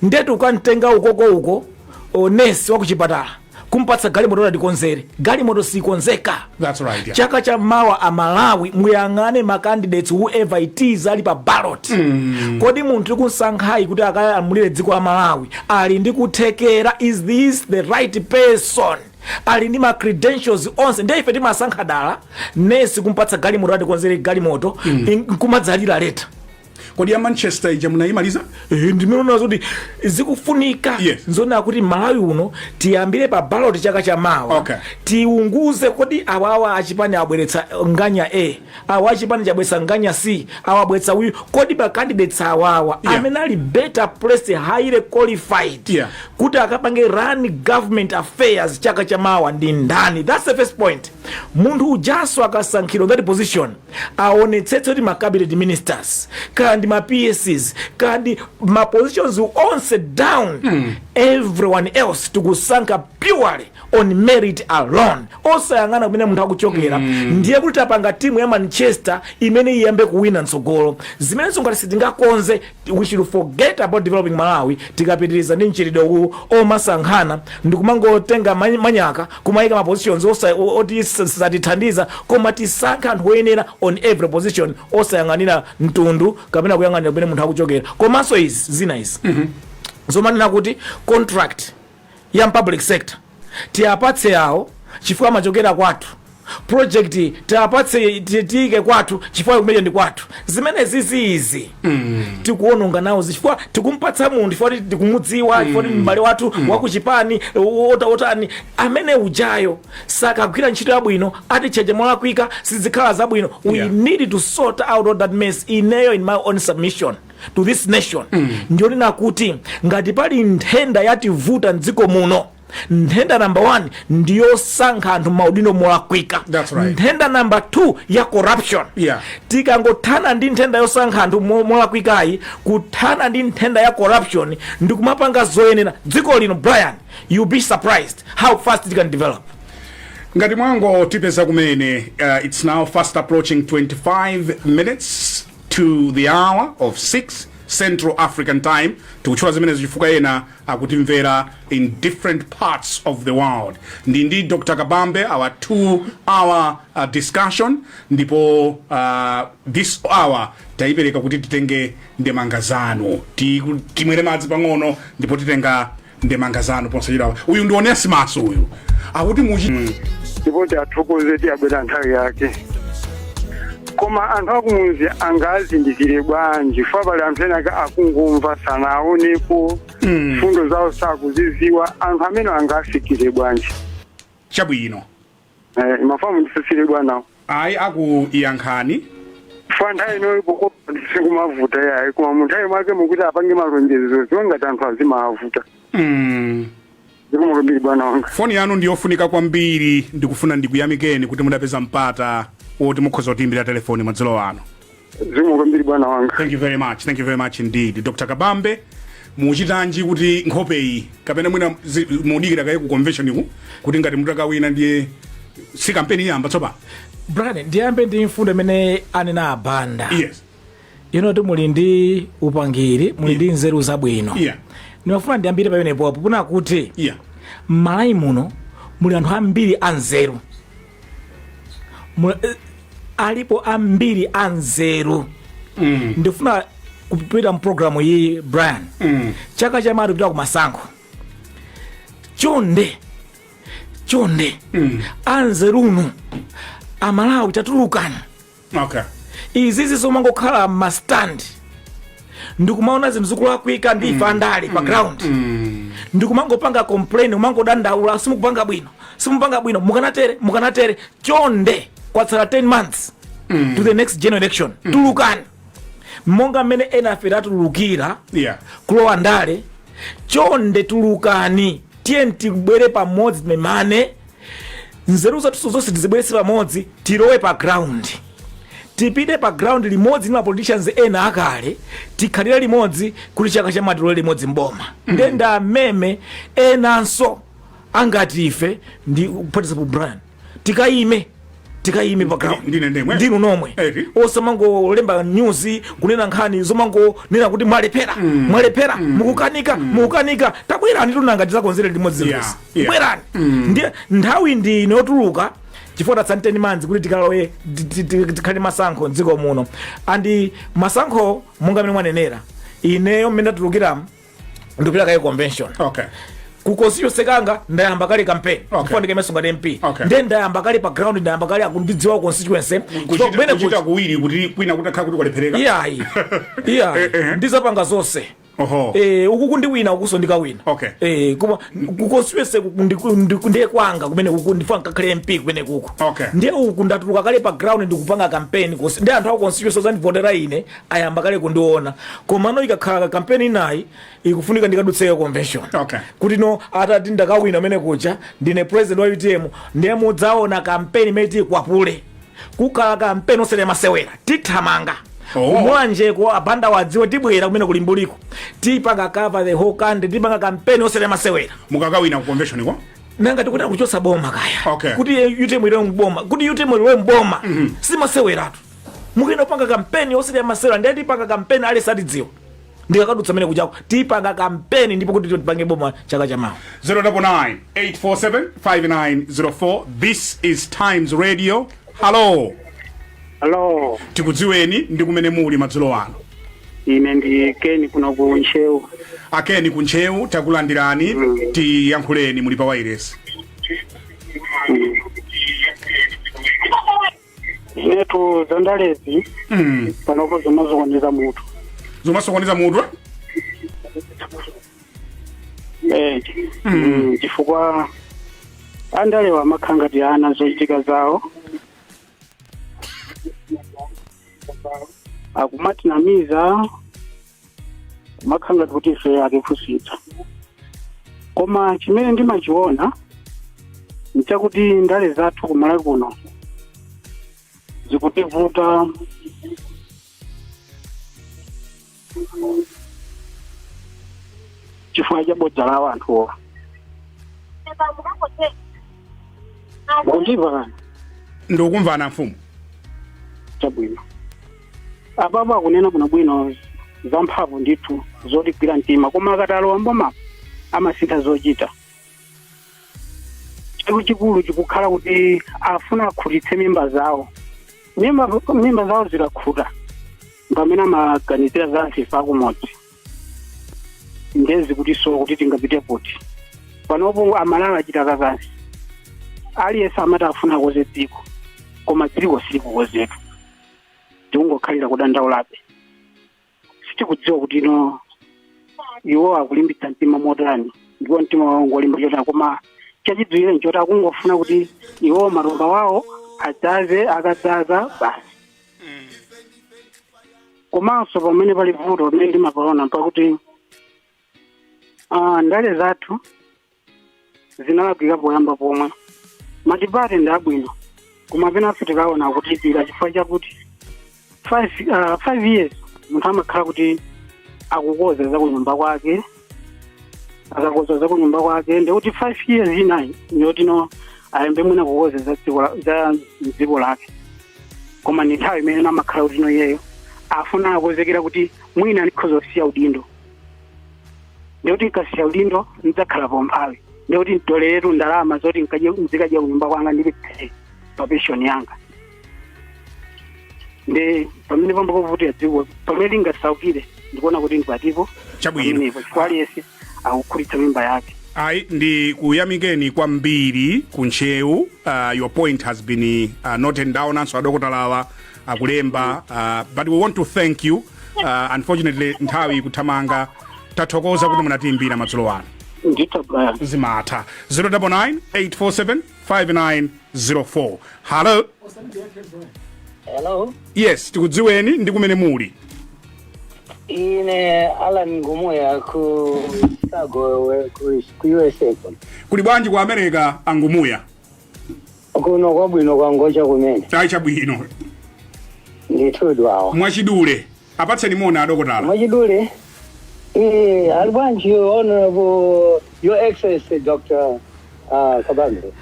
ndetu ukamtenga ukoko uko nesi wakuchipatala kumpatsa galimoto atikonzere galimoto, sikonzeka. That's right, yeah. Chaka cha mawa Amalawi muyang'ane ma candidates, whoever it is ali pa ballot. Kodi munthu tikunsankhayi kuti akalamulire dziko la Malawi ali ndi kuthekera? Is this the right person? Ali ndi ma credentials onse? Ndiye ife timasankha dala nesi kumpatsa galimoto atikonzere galimoto, nkumadzalira later. Kodi ya Manchester ija munayimaliza? Ndimeona kuti zikufunika nzonena kuti Malawi uno tiyambire pa ballot chaka cha mawa. Tiunguze, kodi awawa achipani abweretsa nganya A, awa achipani chabweretsa nganya C, awa abweretsa uyu, kodi pa candidates awawa amene ali better placed, highly qualified kuti akapange run government affairs chaka cha mawa ndi ndani? That's the first point. Munthu ujaso akasankhidwa that position, aonetsetse kuti ma cabinet ministers, kandi ma PSs, kandi ma positions onse down, everyone else tikusankha purely on merit alone, osayang'ana kumene munthu akuchokera. Ndiye kuti tapanga timu ya Manchester imene iyambe kuwina mtsogolo. Zimenezo ngati sitingakonze, we should forget about developing Malawi. Tikapitiriza ndi mchitidwe uwu omasankhana ndikumangotenga manyaka kumayika ma positions oti satithandiza, koma tisankhe anthu oyenera on every position, osayang'anira mtundu kapena kuyang'anira kumene munthu akuchokera. Komanso izi zina izi zomanena kuti contract ya public sector tiyapatse awo chifukwa amachokera kwathu, project tiyapatse, tiyike kwathu chifukwa kumene ndi kwathu, zimene ziziizi tikuononga nawo, chifukwa tikumpatsa munthu chifukwa kuti tikumudziwa, chifukwa kuti m'bale wathu wakuchipani, otani, amene ujayo sakagwira ntchito yabwino, aticheche molakwika, sizikhala zabwino. We need to sort out all that mess. Ineyo, in my own submission to this nation, ndionena kuti ngati pali nthenda yativuta mdziko muno, nthenda number one ndiyosankha anthu maudindo molakwika. That's right. Nthenda number two ya corruption. Tikangothana ndi nthenda yosankha anthu molakwikayi, kuthana ndi nthenda ya corruption ndikumapanga zoyenera dziko lino, Brian, you'll be surprised how fast it can develop. Ngati mwangotipeza kumene, it's now fast approaching 25 minutes to the hour of 6 Central African Time. Tikutchula zimenezi chifukwa ena akutimvera in different parts of the world. Ndi Dr Kabambe, our 2 hour discussion, ndipo this hour tayipereka kuti titenge ndemanga zanu. Timwere madzi pang'ono ndipo titenga ndemanga zanu posachedwa. Uyu ndi Onesimus, uyu akuti muchi Ndipo tiathokoze, tiyabwera nthawi yake. Koma anthu akumudzi angazindikire bwanji? Fa pali anthu ena ake akungumva, sanaonepo, fundo zawo sakuziziwa. Anthu amene angafikire bwanji? Chabwino. Mafamu ndisisire bwanawo. Ayi, akuyankhani. Fa nthawi inoyi kukopa ndisikumavuta yayi, koma munthawi mwake mukuti apange malonjezo, zongati anthu azimavuta. Zikomo kwambiri, bwana wanga. Foni yanu ndiyofunika kwambiri. Ndikufuna ndikuyamikeni kuti mudapeza mpata woti mukhoza kutiimbira telefoni madzulo ano. Zikomo kwambiri, bwana wanga. Thank you very much, thank you very much indeed. Dr Kabambe, muchitanji kuti nkhopeyi, kapena mwina mudikira kaye ku convention ku, kuti ngati mutakawina ndiye si kampeni iyamba tsopano? Brian, ndiyambe ndi mfundo imene anena abanda. Ino ti muli ndi upangiri, muli ndi nzeru zabwino. Ndimafuna ndiyambire pamenepopo puna kuti m'Malawi muno muli anthu ambiri anzeru. Alipo ambiri anzeru. Ndifuna kupita mpulogalamu iyi, Brian. Chaka chamawa kupita ku masankho. Chonde chonde, anzerunu Amalawi, tatulukani. Izizi zomangokhala ma stand ndikumaona zinthu zikulakwika ndi ife andale pa ground, ndikumangopanga complain, kumangodandaula, "Simukupanga bwino, simupanga bwino, mukanatere, mukanatere." Chonde, kwatsala 10 months to the next general election. Tulukani monga mmene ena afe tatulukira kulowa ndale. Chonde tulukani, tiye tibwere pamodzi, timemane, nzeru zathu zonse tizibweretse pamodzi, tilowe pa ground, tipite pa ground limodzi ndi ma politicians ena akale, tikhalire limodzi kuti chaka chamawa tilowe limodzi mboma. Ndenda ameme enanso angati ife ndi kuphatizapo Brian, tikayime, tikayime pa ground. Ndine ndemwe. Ndinu nomwe. Eti. Osamangolemba news, kunena nkhani zomangonena kuti mwalephera, mwalephera, mukukanika, mukukanika. Tabwerani, tunanga tizakonzere limodzi zinthuzi. Bwerani, ndiye nthawi ndi ino yotuluka, chifukwa tatsala 10 months kuti tikalowe, tikhale masankho mdziko muno. And masankho, monga mmene mwanenera, ineyo mmene ndatulukiramu ndikupita kaye convention. Ku constituency kanga ndayamba kale campaign. Chifukwa ndikaimenso ngati MP. Ndiye ndayamba kale pa ground, ndayamba kale akundidziwa ku constituency. Chifukwa kumene kuchita kuwiri, kuti kwina kutakhala kuti kwalephereka. Iyayi, iyayi. Ndizapanga zonse. Uku kundiwina, ukuso ndikawina. Koma ku constituency kuku ndiye kwanga kumene kuku, ndifuna nkakhale MP kumene kuku. Ndiye uku ndatuluka kale pa ground, ndikupanga campaign ndi anthu aku constituency ozandivotera ine ayamba kale kundiona. Komano ikakhala campaign inayi, ikufunika ndikadutseko convention. Kuti no, atati ndakawina amene kuja, ndine president wa UTM, ndiye mudzaona campaign imene tikwapule. Kukhala campaign osati masewera, tithamanga. Kumulanjeko abanda wadziwe, tibwera kumene kulimbuliko, tipanga cover the whole country, tipanga campaign osati masewera. Mukakawina ku convention ko? Nanga tikuti kuchotsa boma kaya. Kuti UTM ilowe mboma, kuti UTM ilowe mboma, simaseweratu. Mukuyenda kupanga kampeni osati masewera. Ndiye tipanga kampeni, alesatidziwa ndikakadutsa mene kuchako, tipanga kampeni ndipo kuti tipange boma chaka chamawa. 099 847 5904. This is Times Radio. Hello. Hello. Tikudziweni ndi kumene muli madzulo ano. Ine ndi Keni kuno ku Ntcheu. Akeni ku Ntcheu, takulandirani. Tiyankhuleni, muli pa wireless. Inetu zandalezi panopo zomasokoneza mutu. Zomasokoneza mutu, eh? Chifukwa andalewa amakhala ngati ana, zochitika zawo akumatinamiza, kumakhala ngati kuti ife atiphunzitsa. Koma chimene ndimachiona nchakuti ndale zathu kumalawi kuno zikutivuta chifukwa cha bodza lawo anthuwa. Mukundimva kani? Ndikukumvana, mfumu. Chabwino. Apapo akunena bwinobwino, zamphamvu ndithu, zotigwira mtima, koma akati alowa mboma amasintha zochita. Chinthu chikulu chikukhala kuti afuna akhutitse mimba zawo. Mimba zawo zikakhuta, pamene amaganizira za anthu ife akumudzi, ndezi kuti so kuti tingapite kuti. Panopo Amalawi achita kakasi. Aliyense amati afuna akoze dziko, koma dziko silikukozedwa, tikungokhalira kudandaulabe. Sitikudziwa kuti ino iwo akulimbitsa mtima motani, ndipo mtima wawo ngolimba chotani, koma chachidziwire nchoti akungofuna kuti iwo matumba wawo adzaze. Akadzaza, basi. Komanso pamene pali vuto pamene ndimapaona pakuti ndale zathu zinalakwika poyamba pomwe. Multiparty ndi abwino, koma penanso tikaona kutipira, chifukwa chakuti 5 years munthu amakhala kuti akukoza za kunyumba kwake. Akakoza za kunyumba kwake, ndikuti 5 years inayi ndiyoti no ayambe mwina kukoza za dziko lake, koma ndi nthawi imene amakhala kuti no iyeyo afuna akozekera kuti mwina ndikhoza kusiya udindo, ndikuti nkasiya udindo ndidzakhala pomphawi, ndikuti ntoleretu ndalama zoti nzikadya kunyumba kwanga ndili pa pension yanga. Ndi pamene pambakovutira dziko, pamene lingasaukire, ndikuona kuti ndipatipo pamenepo, chifukwa aliyense akukhutitsa mimba yake. Ayi, ndi kuyamikeni kwambiri kuntcheu. Your point has been noted down, anso adokotalawa akulemba, but we want to thank you. Unfortunately nthawi ikuthamanga. Tathokoza kuti munatiimbira madzulo ano. Ndithu, Brian. Zimatha. 099 847 5904. Hello. Hello. Yes, tikudziweni ndi kumene muli. Ine Alan Ngumuya ku Chicago, ku USA kuno. Kuli bwanji ku America, Angumuya? Kuno kwabwino, kwangocha kumene. Ayi, chabwino. Ndithudi awa. Mwachidule, apatseni moni adokotala. Mwachidule. Ali bwanji Honorable Your Excellency Dr. Kabambe?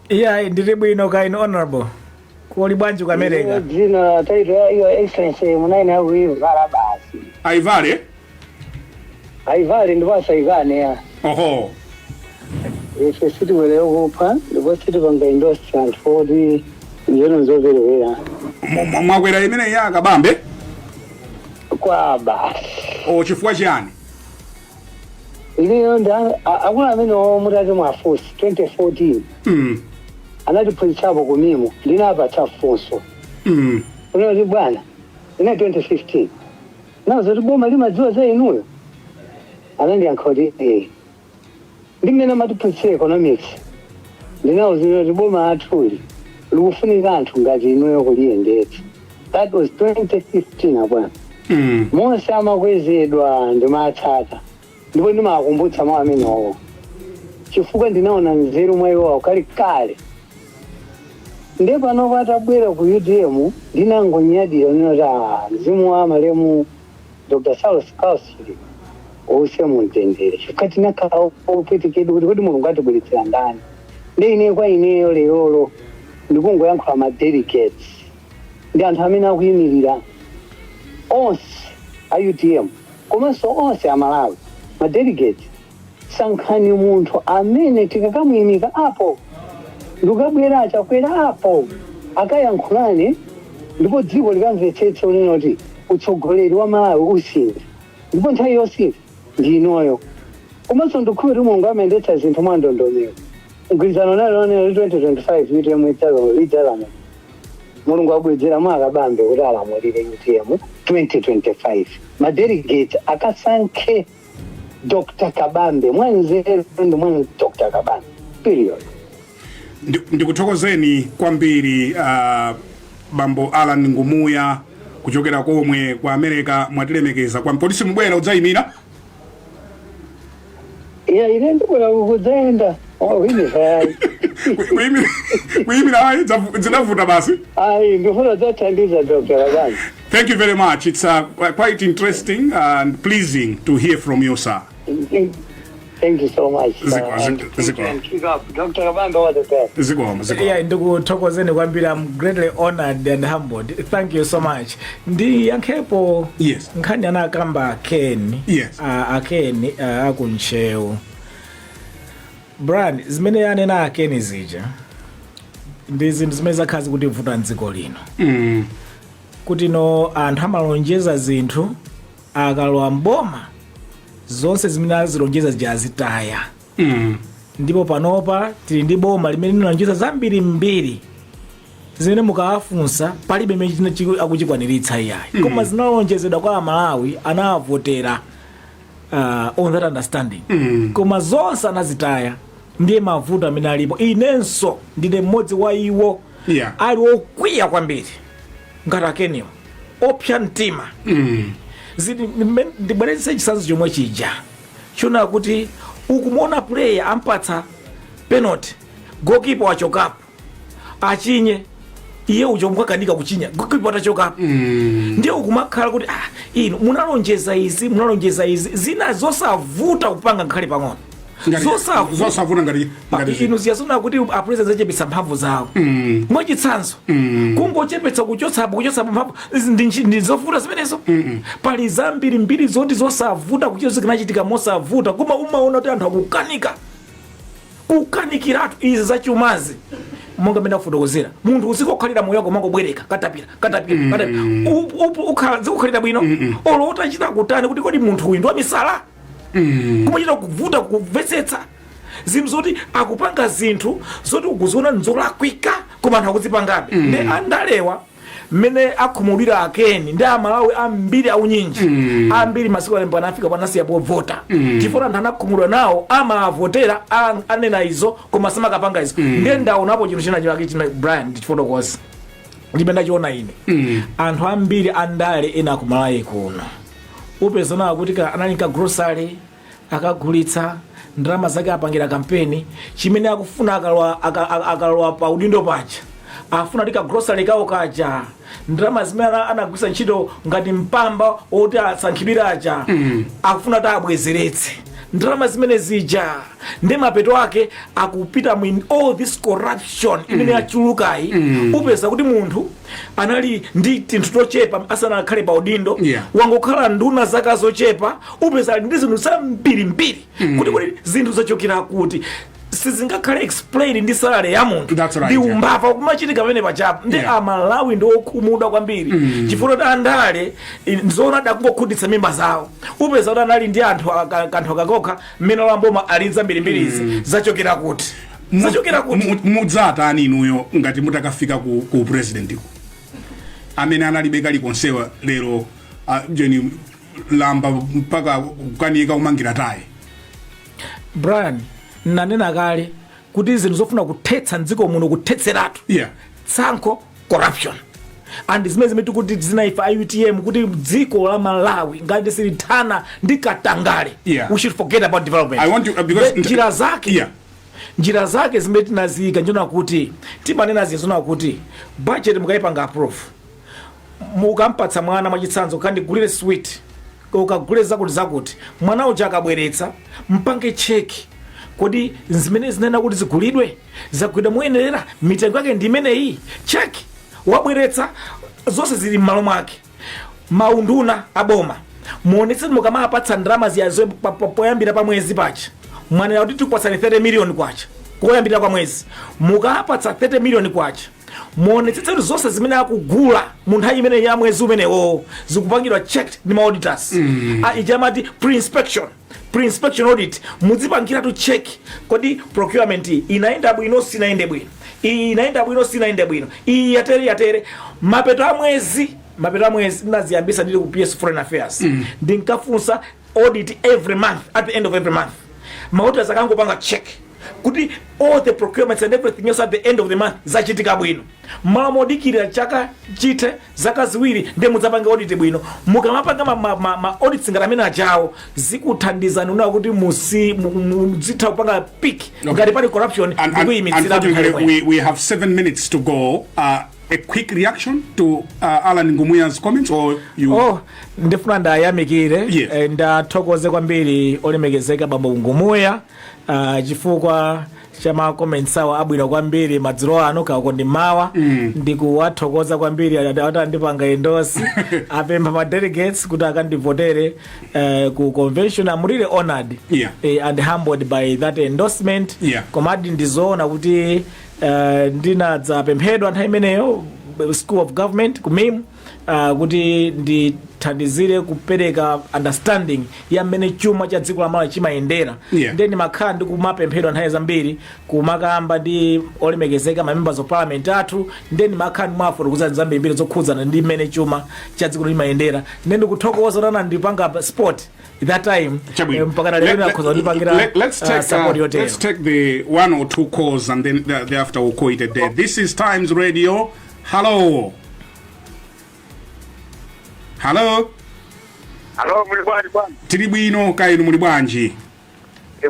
Iya, ndili bwino. Kaino, Honorable, kuli bwanji ku America? Dzina, title ya Your Excellency munaina kuivala basi. Aivale. Aivale ndipo asaikane ya. Oho. Ife sitiweleyo kupha, ndipo sitipanga endorse anthu oti nzeru nzoperewera. Mwakwera imene ya Kabambe? Kwa basi. O, chifukwa chiyani? Ineyo ndi akulu amene mutati mwafusi 2014 anatiphunzitsapo kumimo, ndinapatsa funso unoti bwana, ine 2015 nazo kuti boma limadziwa za inuyo. Anandiyankha kuti ee. Ndi mmene amatiphunzitsira economics, ndinawuzira kuti boma athuli likufunika anthu ngati inuyo kuliyendetsa. That was 2015, abwana. Monse amakwezedwa ndimatsata, ndipo ndimakumbutsa mawu amenewo chifukwa ndinaona nzeru mwa iwowo kale kale. Ndiye panopo atabwera ku UTM, ndinangonyadira ndinoti, "Ah, mzimu wa malemu Dr. Saulos Klaus uuse mumtendere," chifukwa tinakhala opwetekedwa kuti kodi Mulungu atibweretsera ndani? Ndi ine, kwa ineyo lerolo ndikungoyankhula ma delegates ndi anthu amene akuyimirira onse a UTM komanso onse Amalawi. Ma delegates, sankhani munthu amene tikakamuyimika apo ndikukabwera Achakwera apo akayankhulane, ndipo dziko likamvetsetse unena kuti utsogoleri wa Malawi usintha, ndipo nthawi yosintha ndi inoyo. Komanso ndikhulupirira kuti Mulungu amayendetsa zinthu mwa ndondomeko. Mgwirizano nali onena kuti 2025 UTM idzalamulira. Mulungu abwedzera mwa Akabambe kuti alamulire UTM 2025. Ma delegates akasankhe Dr Kabambe mwanzeru ndi mwa Dr Kabambe, period. Ndikuthokozeni kwambiri, bambo Alan Ngumuya kuchokera komwe kwa America. Mwatilemekeza kwa polisi. Mubwera udzayimira? Iya, ine ndibwera kudzayenda kuyimira. Kuyimira ayi, zinavuta basi. Ayi, ndifuna dzathandiza Dr Kabambe. Thank you very much. It's quite interesting and pleasing to hear from you, sir. Thank you so much, sir. Ziko- And ziko- thank ziko. you and keep up. Dr. Kabambe, all the best. Zikomo, zikomo. Yeah, ndikuthokozeni kwambiri. I'm greatly honored and humbled. Thank you so much. Ndiyankhepo nkhani anakamba Ken. Akeni aku Ntcheu, Brian, zimene anena Akeni zija ndi zinthu zimene zakhala zikutivuta mdziko lino, kuti no, anthu amalonjeza zinthu, akalowa mboma zonse zimene azilonjeza zija azitaya. Ndipo panopa tili ndi boma limene linalonjeza zambirimbiri zimene mukawafunsa palibe imene akuchikwaniritsa iyayi, koma zinalonjezedwa kwa Amalawi, anawavotera on that understanding, koma zonse anazitaya. Ndiye mavuto amene alipo. Inenso ndine mmodzi wa iwo ali okwiya kwambiri ngati Akeniwo, opsa mtima. Ndibweretse chitsanzo chomwe chija chona kuti ukumuona player ampatsa penalty, goalkeeper wachokapo achinye, iye ucho mukakanika kuchinya goalkeeper atachokapo. Ndiye ukumakhala kuti, ah, inu munalonjeza izi, munalonjeza izi, zina zosavuta kupanga nkhale pang'ono. Zosavuta. Zosavuta ngati Inu ziyasona kuti apresident achepetsa mphamvu zawo, mwachitsanzo, kungochepetsa, kuchotsapo, kuchotsapo mphamvu izi ndi zovuta zimenezo? Pali zambiri mbiri zoti zosavuta kuchita, zikanachitika mosavuta, koma umaona kuti anthu akukanika, kukanikiratu. Izi zachumazi, monga mene akufotokozera, munthu uzikokhalira moyo wako mangobwereka katapira, katapira, katapira. Ukhala zikukhalira bwino olo utachita kutani kuti kodi munthu uyu ndi wamisala? Kumachita kuvuta kumvetsetsa zinthu zoti akupanga, zinthu zoti ukuziona nzolakwika, koma anthu akuzipangabe. Ndi andalewa mmene akhumudwira Akeni ndi Amalawi ambiri aunyinji ambiri masiku alembo anafika panasiya povota, chifukwa anthu anakhumudwa nawo, amavotera, anena izo koma samakapanga izo. Ndiye ndaonapo chinthu china chake china, Brian, ndichifotokoza ndimene ndachiona ine. Anthu ambiri andale ena akumalawi kuno upezana kuti anali ka grocery, akagulitsa, ndalama zake apangira kampeni. Chimene akufuna akalowa pa udindo paja, afuna kuti ka grocery kawo kaja, ndalama zimene anagwiritsa ntchito ngati mpamba oti asankhidwire aja, akufuna kuti abwezeretse ndalama zimene zija. Ndi mapeto ake akupita mu all this corruption imene yachulukayi. Upeza kuti munthu anali ndi tinthu tochepa asanakhale pa udindo, wangokhala nduna zaka zochepa, upeza ali ndi zinthu zambirimbiri. Kuti zinthu zachokera kuti? Sizingakhale explain ndi salary ya munthu. That's right, ndi yeah. umbava kumachitika pamene pachapo. Ndi Amalawi ndi okhumudwa kwambiri chifukwa kuti andale nzoona akungokhutitsa mimba zawo. Upeza kuti anali ndi anthu kanthu kakokha, mmene lamboma ali zambirimbirizi zachokera kuti? Zachokera kuti? Mudzatani inuyo ngati mutakafika ku president ku amene analibe kalikonsewa, lero jeni lamba mpaka kukanika kumangira tayi? Brian, nanena kale kuti zinthu zofuna kuthetsa mdziko muno, kuthetseratu tsankho, corruption, and zimene tikuti zinaifa a UTM, kuti dziko la Malawi ngati silithana ndi katangale, we should forget about development. I want to, because Njira zake njira zake zimene tinaziyika njona kuti timanena zinthu zona kuti budget mukayipanga approve, mukampatsa mwana, mwachitsanzo, kandigulire sweet, ukagule zakuti zakuti, mwana uja akabweretsa, mpange check kodi zimene zinena kuti zigulidwe zagulidwa moyenerera, mitengo yake ndi imeneyi, check, wabweretsa zonse zili m'malo mwake. Maunduna aboma muonetse, mukamapatsa ndalama ziyazo poyambira pa mwezi pacha, mwanena kuti tikupatsani 30 million kwacha koyambira kwa mwezi, mukapatsa 30 million kwacha, muonetsetse kuti zonse zimene akugula mu nthawi imene ya mwezi umenewo zikupangidwa checked ndi ma auditors. Ah, ija amati pre-inspection audit, muzipangiratu check kodi procurement iyi inayenda bwino, sinayende bwino, iyi inayenda bwino, sinayende bwino, iyi yatere, yatere. Mapeto a mwezi ndinaziyambisa ndili ku PS Foreign Affairs, ndinkafunsa audit every month. At the end of every month ma auditors akangopanga check kuti all the procurements and everything else at the end of the month zachitika bwino, malo modikirira chaka chithe, zaka 2, ndiye mudzapanga audit bwino. Mukamapanga ma audits ngati amene ajawo, zikuthandizani una kuti muzitha kupanga pick ngati pali corruption And ndikuyimitsira. unfortunately, we have 7 minutes to go. A quick reaction to Alan Ngumuya's comments, or you? Oh, ndifuna ndayamikire, Yes. ndathokoze kwambiri olemekezeka bambo Ngumuya chifukwa cha ma comments awo abwino kwambiri madzulo ano kako ndi mawa. Ndikuwathokoza kwambiri atandipanga endorse, apempha ma delegates kuti akandivotere ku convention. I'm really honored and humbled by that endorsement. Komadi ndizoona kuti ndinadzapemphedwa nthawi imeneyo School of Government ku MIM kuti ndithandizire kupereka understanding ya mmene chuma cha dziko la Malawi chimayendera. Ndiye ndimakhala ndikumapemphedwa nthawi zambiri kumakamba ndi olemekezeka ma members of parliament athu. Ndiye ndimakhala ndimafotokoza zambirimbiri zokhudzana ndi mmene chuma cha dziko limayendera. Ndiye ndikuthokoza kuti anandipanga support that time. Chabwino. Mpaka na lero nakhoza kundipangira Let's take support yotero. Let's take the one or two calls and then thereafter we'll call it a day. This is Times Radio. Hello. Hello. Alo, muli bwanji bwana? Tili bwino, kaya inu muli bwanji?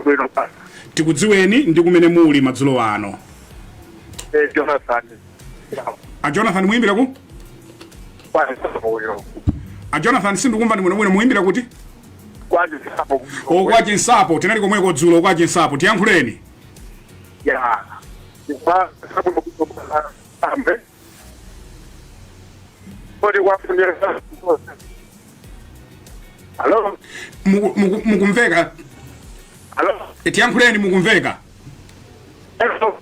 Bwino bwana. Tikudziweni ndi kumene muli madzulo ano. Jonathan. A Jonathan, muyimbira ku? Kwani sapo. A Jonathan, sindikumva ndi bwinobwino, muyimbira kuti? Kwani sapo. O, kwa Chinsapo, tinali komweko dzulo kwa Chinsapo. Tiyankhuleni. Ya. Kwa sapo ambe. Kodi kwafunira. Alo. Mukumveka? Alo. Tiyankhuleni, mukumveka? Hello.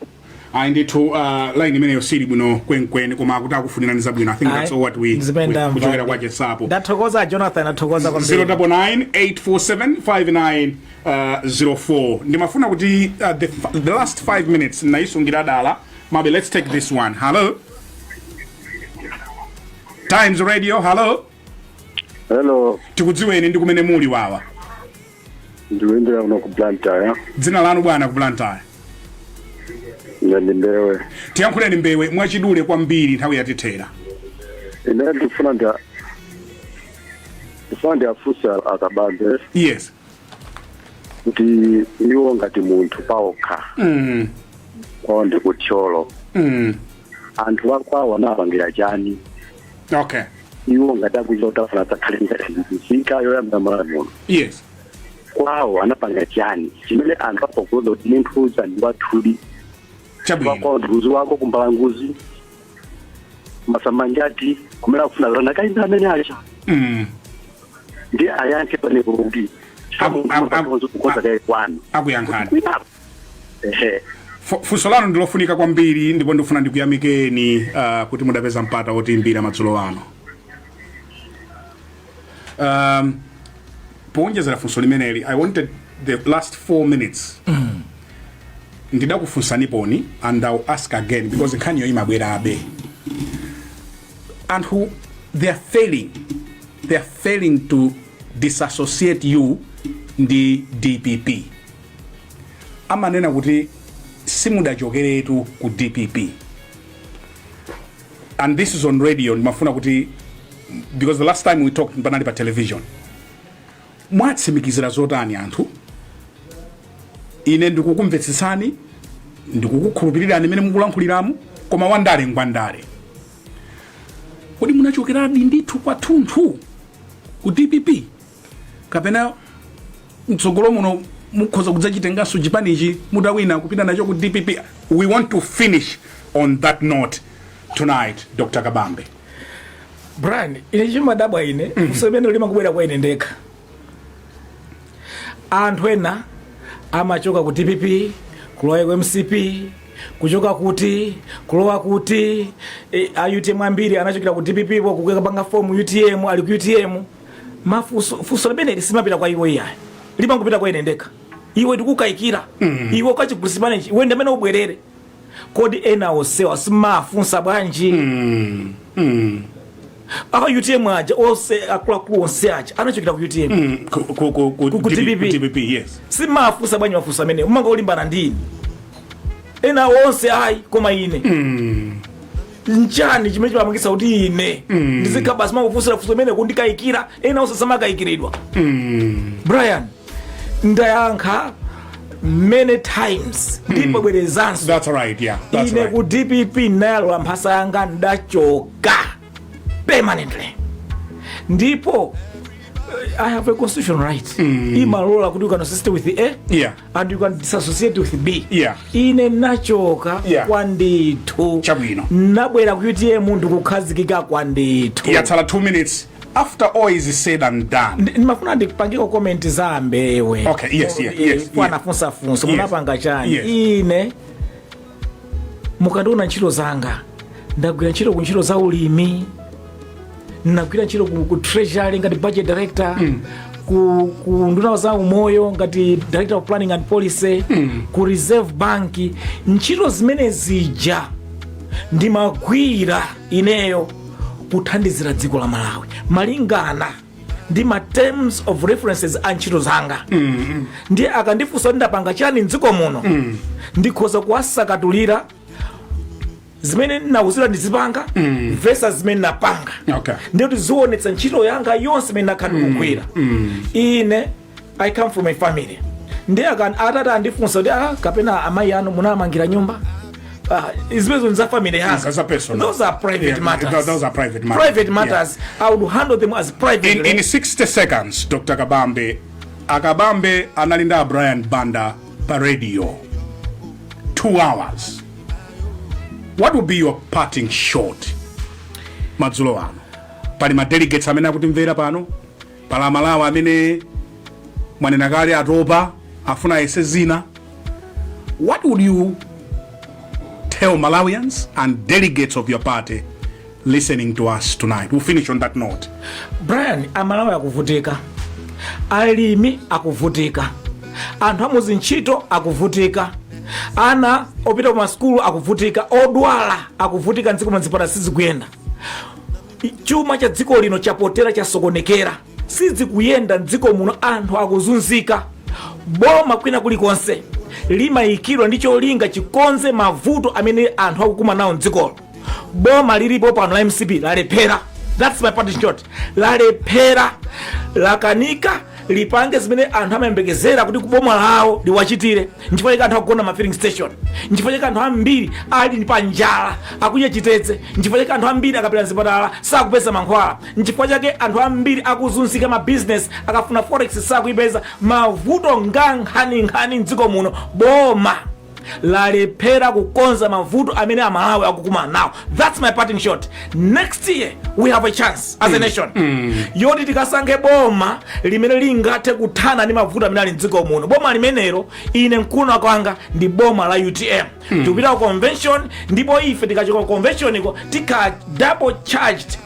Ayi ndithu, line imeneyo sili bwino kwenkweni, koma akuti akufunirani zabwino. I think that's all what we, Zimene ndamva. kuchokera kwa Chinsapo. Ndathokoza Jonathan, ndathokoza kwambiri. 099 847 5904. Ndimafuna kuti the last 5 minutes naisungira dala. Maybe let's take this one. Hello, Times Radio, hello. Hello. Tikudziweni ndi kumene muli wawa. Ndikuimbira kuno ku Blantyre. Dzina lanu bwana ku Blantyre? Ngati Mbewe. Tiyankhuleni Mbewe, mwachidule kwambiri, nthawi yatithera. Ine ndifuna ndiafunse aKabambe kuti iwo ngati munthu paokha, kwawo ndi kuThyolo, anthu akwawo anapangira chani? Iwo ngati akuchita kuti afuna adzakhale ngati nzika yoyambira Malawi muno, kwawo anapanga chani chimene anthu apakuona kuti munthu uja ndi wathudi? Wakwawo ndikuzi wako kuMbalanguzi, Masamanjati, kumene akufuna kuti anakayimba amene acha. Ndi ayankhe panepo kuti kukoza kaye kwanu. Akuyankhani. Kwinapo ehe. Funso lanu ndilofunika kwambiri ndipo ndifuna ndikuyamikeni kuti mudapeza mpata wotiimbira madzulo ano. Powonjezera funso limeneli, I wanted the last 4 minutes, ndidakufunsaniponi and I'll ask again because nkhaniyo imabwerabe. Anthu, they are failing to disassociate you ndi DPP. Amanena kuti simudachokeretu ku DPP, and this is on radio. Ndimafuna kuti, because the last time we talked panali pa television, mwatsimikizira zotani anthu? Ine ndikukumvetsetsani, ndikukukhulupirirani imene mukulankhuliramu, koma wandale ngwandale. Kodi munachokeradi ndithu kwathunthu ku DPP, kapena mtsogolo muno mukhoza kudzachitenganso chipanichi mutawina kupita nacho ku DPP? We want to finish on that note tonight, Dr Kabambe. Brian, ine chimadabwa ine, funso limene limakubwera kwa ine ndekha. Anthu ena amachoka ku DPP kulowa ku MCP, kuchoka kuti kulowa kuti a UTM ambiri anachokera ku DPP po kukapanga form UTM, ali ku UTM. Mafunso, funso limeneli simapita kwa iwo iyayi, limangopita kwa ine ndekha. Iwe tikukayikira, iwe ukachigulitsa chimenechi, iwe ndamene ubwerere. Kodi ena onsewa simafunsa bwanji? Aka UTM aja onse, akuluakulu onse aja anachokera ku UTM. Ku Ku DPP. Ku DPP, yes. Simafunsa bwanji mafunso amene umangolimbana ndini? Ena onse ayi, koma ine nchani chimene chimapangisa kuti ine ndizikhala basi mangofunsira funso imene kundikayikira, ena onse samakayikiridwa? Brian, ndayankha. Many times, ndipo bwerezanso. That's right, yeah, that's Ine right. ku DPP nayalola mphasa yanga, ndachoka permanently. Ndipo I have a constitutional right imalola kuti you can associate with A and you can disassociate with B. Ine nachoka kwandithu. Chabwino. Nabwera ku UTM ndikukhazikika kwandithu. Yatsala 2 minutes. After all is said and done, Ndimafuna ndipangeko comment za Ambewe. Okay, yes. Anafunsa funso, munapanga chani? Yes. Ine mukandiona ntchito zanga, ndagwira ntchito ku ntchito za ulimi, ndagwira ntchito ku Treasury ngati budget director, ku nduna za umoyo ngati director of planning and policy, ku Reserve Bank. Ntchito zimene zija ndimagwira ineyo kuthandizira dziko la Malawi malingana ndi ma terms of references a ntchito zanga. Ndiye akandifunsa kuti ndapanga chani mdziko muno, ndikhoza kuwasakatulira zimene ndinawuzira ndizipanga versus zimene napanga. Ndiye kuti zionetsa ntchito yanga yonse imene ndakhala ndikugwira. Ine I come from a family. Ndiye atati andifunsa kuti, "Ah, kapena amayi anu munamangira nyumba?" Ah, zimenezo nza family yanga. Za personal. Those are private matters. Those are private matters. Private matters. I would handle them as privately. In 60 seconds, Dr. Kabambe, Akabambe anali ndi a Brian Banda pa radio 2 hours. What would be your parting shot madzulo ano? Pali ma delegates amene akutimvera pano, pali Amalawi amene mwanena kale atopa, afuna ayese zina. What would you tell Malawians and delegates of your party listening to us tonight? We'll finish on that note. Brian, Amalawi akuvutika, alimi akuvutika, anthu amuzintchito akuvutika, ana opita kumasukulu akuvutika, odwala akuvutika mdziko mwazipata sizikuyenda, chuma cha dziko lino chapotera, chasokonekera, sizikuyenda mdziko muno, anthu akuzunzika. Boma kwina kulikonse limayikidwa ndi cholinga chikonze mavuto amene anthu akukumana nawo mdzikolo. Boma lilipo pano la MCP lalephera. That's my parting shot. Lalephera, lakanika lipange zimene anthu amayembekezera kuti kuboma lawo liwachitire. Nchifukwa chake anthu akugona ma filling station. Nchifukwa chake anthu ambiri ali pa njala, akudya chitedze. Nchifukwa chake anthu ambiri akapita mzipatala sakupeza mankhwala. Nchifukwa chake anthu ambiri akuzunzika, ma business akafuna forex sakuipeza. Mavuto nga nkhaninkhani mdziko muno. Boma lalephera kukonza mavuto amene Amalawi akukumana nawo. That's my parting shot. Next year we have a chance as a nation yoti tikasankhe boma limene lingathe kuthana ndi mavuto amene ali mdziko muno. Boma limenelo, ine mkuno kwanga, ndi boma la UTM. Tikupita ku convention, ndipo ife tikachoka ku convention iko tika double charged,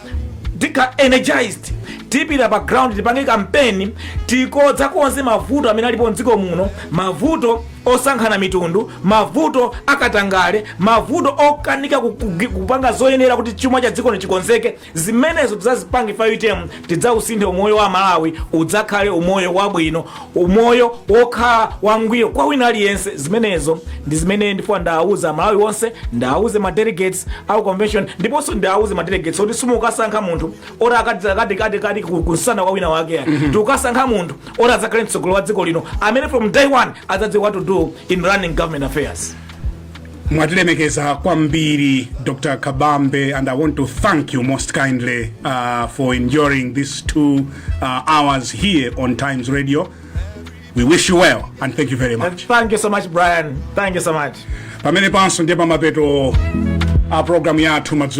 tika energized, tipita pa ground, tipange kampeni, tikodza konse mavuto amene alipo mdziko muno, mavuto osankhana mitundu, mavuto akatangale, mavuto okanika kupanga zoyenera kuti chuma cha dziko chikonzeke. Zimenezo tidzazipange fa UTM, tidzausinthe umoyo wa Malawi, udzakhale umoyo wabwino, umoyo wokhala wangwiro kwa wina aliyense. Zimenezo ndi zimene ndifuna ndawuza Malawi wonse, ndawuze ma delegates au convention, ndiponso ndawuze ma delegates kuti simukasankha munthu oti akati akati kati kati kusana kwa wina wake. Tikukasankha munthu oti adzakhale mtsogoleri wa dziko lino amene from day one adzadziwa what to do in running government affairs. Mwatilemekeza kwambiri, Dr. Kabambe, and I want to thank you most kindly for enduring these 2 hours here on Times Radio. We wish you well and thank you very much. Thank you so much, Brian. Thank you so much. Pamene panso ndiye pamapeto a programu yathu madzulo.